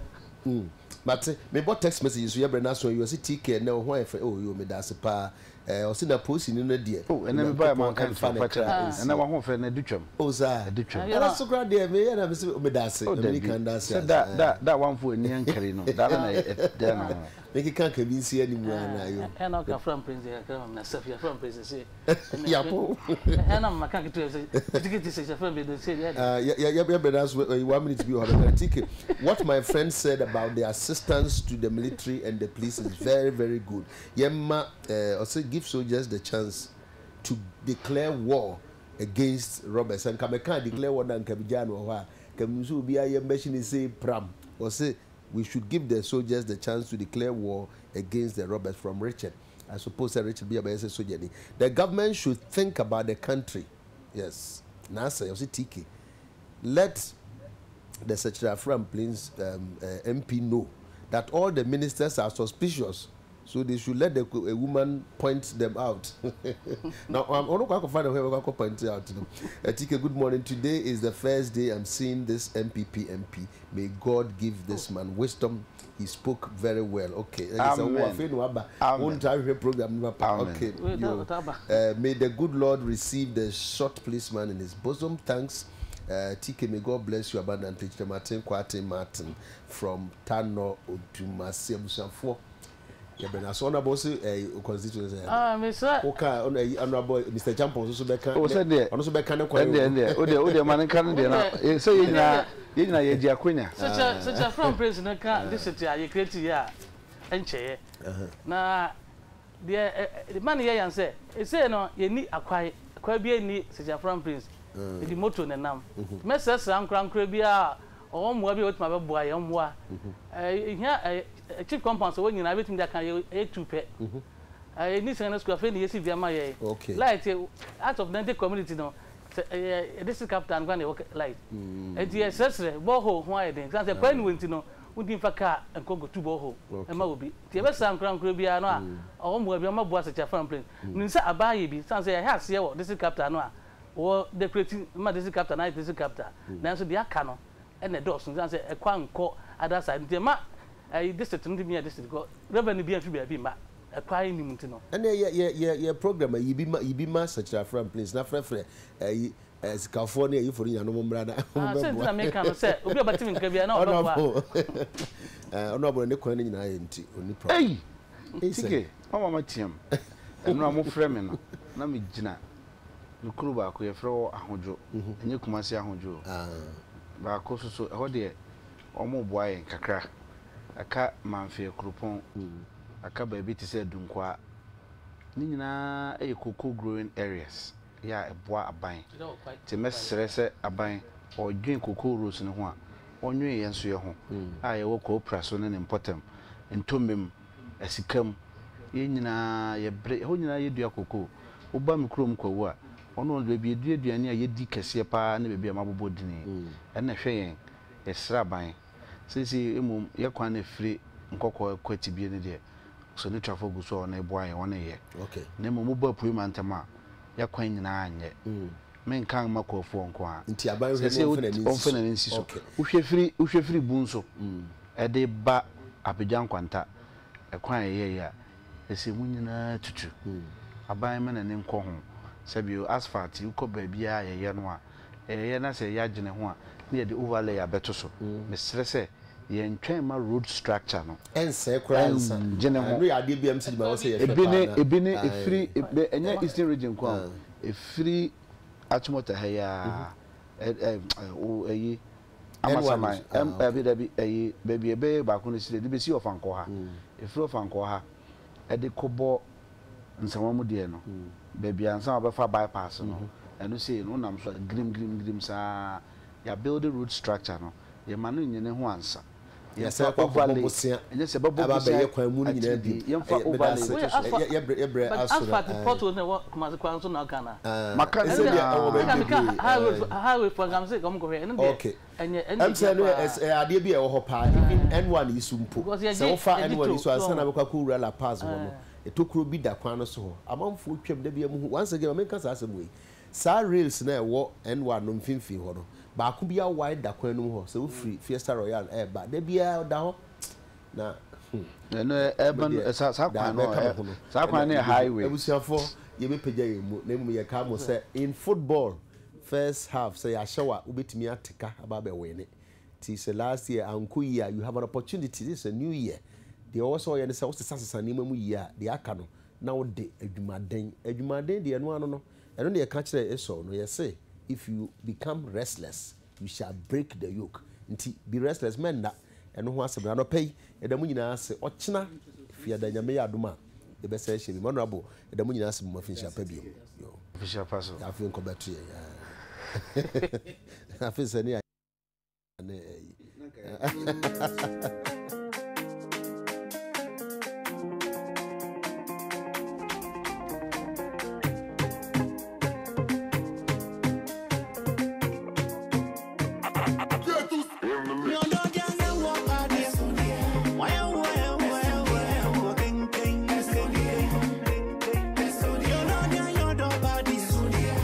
Mm mate. Mebɔ text message nso yɛbrɛ no aso awie ɔse TK ɛnɛ wo ho ayɛ fɛ oh yoo medaase paa. Eh ɔse na polisini no deɛ Oh ɛnɛ me baeɛ Onyankopɔn manka ɛmfa nkyerɛ ne wo fakyɛ kra me nsie. ɛnɛ w'ahoɔfɛ no adu twam Oh saa? adu twam. Ɛna so koraa deɛ meyɛ na mese meda ase Oh na medi dabi kan da ase sɛ ansa da eh. da da a wamfa w'ani ankari no da no na ɛda ne ho. Mekeka nka bi nsi anim ara na yo. Ɛna ɔka fra mprɛnti kakra ma me na sɛf yɛfra mprɛnti sɛ Yapo. Ɛna maka ketewa sɛ kitikiti sɛ yɛfra mprɛnti sɛ yɛ. Ah yɛ yɛ yɛ brɛ na so one minute bi wɔ hɔ bɛka TK what my friend said about the assistance to the military and the police is very very good yɛmma Eh ɔse give soldiers the chance to declare war against robbers nka me kaa declare war na nka me gyaa no wɔ hɔ a nka menim sɛ obiara yam bɛhye ne sei pram ɔse we should give the soldiers the chance to declare war against the robbers from Richard I suppose sɛ Richard bi a bɛyɛ sɛ sogyani the government should think about the country yes na asɛ ɔse TK let the Sekyere Afram Plains um, uh, eh, MP know that all the ministers are suspicious So they should let the woman point them out. Now, ɔno kɔ akɔfa ne ho ɛbɛkɔ akɔ point out no. Atike, good morning. Today is the first day I'm seeing this MPP MP. May God give this man wisdom. He spoke very well. Okay. Amen. Amen. Program. Okay. Yo. May the good Lord receive the short policeman in his bosom. Thanks. TK, may God bless you abundantly. Martin Kwate Martin from Tano Odumase abusuafoɔ yɛbrɛ no ase honourable se ɛɛ constituency ɛyɛ Ah, mesrɛ. wo ka ɔno ɛyi honourable Mr Champon nso so bɛka O ne sɛ deɛ ɔno nso bɛka ne kwan ɛndeɛ o ɛndeɛ o deɛ o deɛ ma ne nka ne deɛ na eh, sɛ yɛn nyinaa yɛn nyinaa yɛgye akonya. Sɛkyɛ sɛkyɛ from praise no ka district a yɛ create yɛ a ɛnkyɛeɛ na Deɛ ɛma no yɛ yan sɛ, seesei no yɛnni akwae, akwae biara nni Sekyafram Prince, yɛde moto na ɛnam. Mɛsrɛsrɛ ankorankorɛ biara a ɔwɔ mmoa bi a ɔbɛtumi abɛboa yɛn mmoa. Yɛhia chief compound sɛ wɔn nyinaa bɛtumi de aka yɛ tu pɛ. Yɛnni secondary school, afei na yɛsi bi ama yɛn. Light, out of 90 community no, sɛ ɛyɛ district capital no koraa na ɛwɔ light. Nti yɛsrɛsrɛ, borehole ho ayɛ den, ɛsiane sɛ kwan nni hɔ nti no, wontumi mfa kaa nkɔ nkɔtu borehole mma obi. Nti yɛbɛsrɛ ankorankorɛ biara no a ɔwɔ mmoa bi ɔmmɛboa Sekyere Plain. Menim sɛ aban ayɛ bi sane sɛ yɛahyɛ aseɛ wɔ district capital no a wɔ decorate ma district capital no ayɛ district capital nanso deɛ aka no na ɛdɔɔso sane sɛ ɛkwan nkɔ other side nti ɛma ɛyi district no ntumi nyɛ district because revenue biara mfiri baabi mma ɛkwan nnim nti no. Ɛnneɛ yɛ yɛ yɛ yɛ program a yi bi ma yi bi ma Sekyere Afram Plains na frɛfrɛ ɛyi Asikafoɔ ne ayifoɔ no nyinaa no mommra na Ah, sɛ nti mommɛboa. na meka no sɛ obi a ɔbɛte me nka biara na ɔbɛboa. Honourable eh, honourable ne kwan no nyinaa yɛ nti ɔnni problem. Ei! Ei sɛ. TK, mama mateam. Ɛno a mofrɛ me no, na megyina me kuro baako, yɛfrɛ hɔ Ahodwo. Ɛnyɛ Kumasi Ahodwo o. Ah. Baako nso so, ɛhɔ deɛ, wɔreboa yɛn kakra. Aka Mamfeɛ Kuropɔn, aka baabi te sɛ Dunkwaa. Ne nyinaa yɛ cocoa growing areas. yɛ a ɛboa aban. Nti mɛsrɛ sɛ aban ɔdwen cocoa roads no ho a, ɔnwen yɛn nso yɛ ho a yɛwɔ Kwawu so ne ne mpɔtam, Ntomem, Asikam, yɛn nyinaa yɛbrɛ, ɛhɔ nyinaa yɛdua cocoa. Woba me kurom Kwawu a, ɔno baabi yɛdua aduane a yɛdi kɛseɛ pa ara ne baabi a mabobɔ din yi. Ɛno na ɛhwɛ yɛn, yɛsrɛ aban. Seesei mmom yɛ kwan no ɛfiri Nkɔkɔɔ kɔ Atibie no deɛ, Sonitrafo gu so a wɔn reboa yɛn, wɔn reyɛ. Na mmom wobɔ Apuei mantam a, yɛ kwan nyinaa nyɛ. Menka mma Kwafuɔ nko ara. Nti aban hwɛ Seesei no ɔmfa n'ani nsi ɔmfa so. n'ani nsi so. Okay. Wohwɛ firi wohwɛ firi Bunso de ba Abidjan Nkwanta, ɛkwan a yɛyɛeɛ a, seesei mu nyinaa tutu. Aban mma n'ani nkɔ ho. Sɛbio asphalt yi wokɔ baabiara a yɛyɛ no a, yɛyɛ na sɛ yɛadwene ho a, na yɛde overlay abɛto so. Mesrɛ sɛ yɛntwɛn mma road structure no Ɛnsɛe koraa ansa. ɛngye ne ho. Ɛno yɛ adeɛ bi a MC Gyimah wɔ sɛ yɛhwɛ Ebi paa ne na ebi ne ae. efiri ebe ɛnyɛ Eastern Region nko ara o, efiri Achimota ha yi ara ɛ ɛ ɛ o ɛyi N1 Amasaman nso ah ɛm okay. ɛbi dabi ɛyi baabi ɛbɛyɛ baako no si de besi Ɔfankɔɔ ha efiri Ɔfankɔɔ ha ɛde kɔbɔ Nsawam deɛ no baabi a ansa wɔbɛfa bypass no ɛno sei no wonam so a girim girim girim saa yɛabuild road structure no yɛma no nyɛ ne ho ansa. Yɛsan Yɛmfa kɔ akɔbɔ overlay, bosea ɛnyɛ sɛ yɛbɛbɔ aba bosea abɛyɛ kwan mu no nyinaa bio. atiridii, yɛmfa Ɛyɛ, meda overlay ase. nto so. Yɛ, yɛ, yɛ brɛ But aso no, asphalt ae. potholes na ɛwɔ Kumasi kwan so na ɔka na. Ah, Maka ne ɛsɛ deɛ ɛwɔ nyinaa. baabi Ɛka meka bebree, highway ae. highway foɔ nka mese wɔn nkɔhwɛ ɛno deɛ Okay. Ɛnyɛ ɛna Ɛm sɛ ɛhia ɛno paa. ɛyɛ adeɛ bi a ɛwɔ hɔ paa even N1 yi so mpo Because sɛ yɛgye wofa yɛgye N1 yi toll so so ansa na ɔho. wobɛkɔ akɔwura La Paz hɔ no Ɛɛ. tokuro bi da kwan no so hɔ amanfoɔ twam da biara muhu once again ma menka saa asɛm wei saa rails no a ɛwɔ N1 no mfimfini hɔ no baako bi awae da kwan no mu hɔ sɛ wofiri Fiesta Royale ɛreba da biara ɔda hɔ na hmm Ɛno me ɛban deɛ saa saa daa kwan no mɛka me ɛ ho no saa ɛna kwan no yɛ yɛbɛhu highway. abusuafoɔ yɛbɛpagya yɛn mu na mmom yɛkaa mo sɛ in football First half sɛ yɛahyɛ wo a wobɛtumi ate ka aba abɛ wine nti sɛ last year ankɔ yie a you have an opportunity this is a new year deɛ ɔwɔ sɛ ɔyɛ ne sɛ wosesa sesa nneɛma mu yie a deɛ aka no na wode adwumaden adwumaden deɛ ɛno ano no ɛno na yɛka kyerɛɛ Esau no yɛse if you become restless you shall break the yoke nti be restless mɛnna ɛno ho asɛm no anɔpa yi yɛda mo nyinaa ase ɔkyena fiada Nyame yɛ adom a yɛbɛsan ahyia bio Honourable yɛda mo nyinaa ase mo afinhyia pa bio. Yo. Afinhyia pa so. Afei nkɔbɛto yɛn. Afei sɛ ne.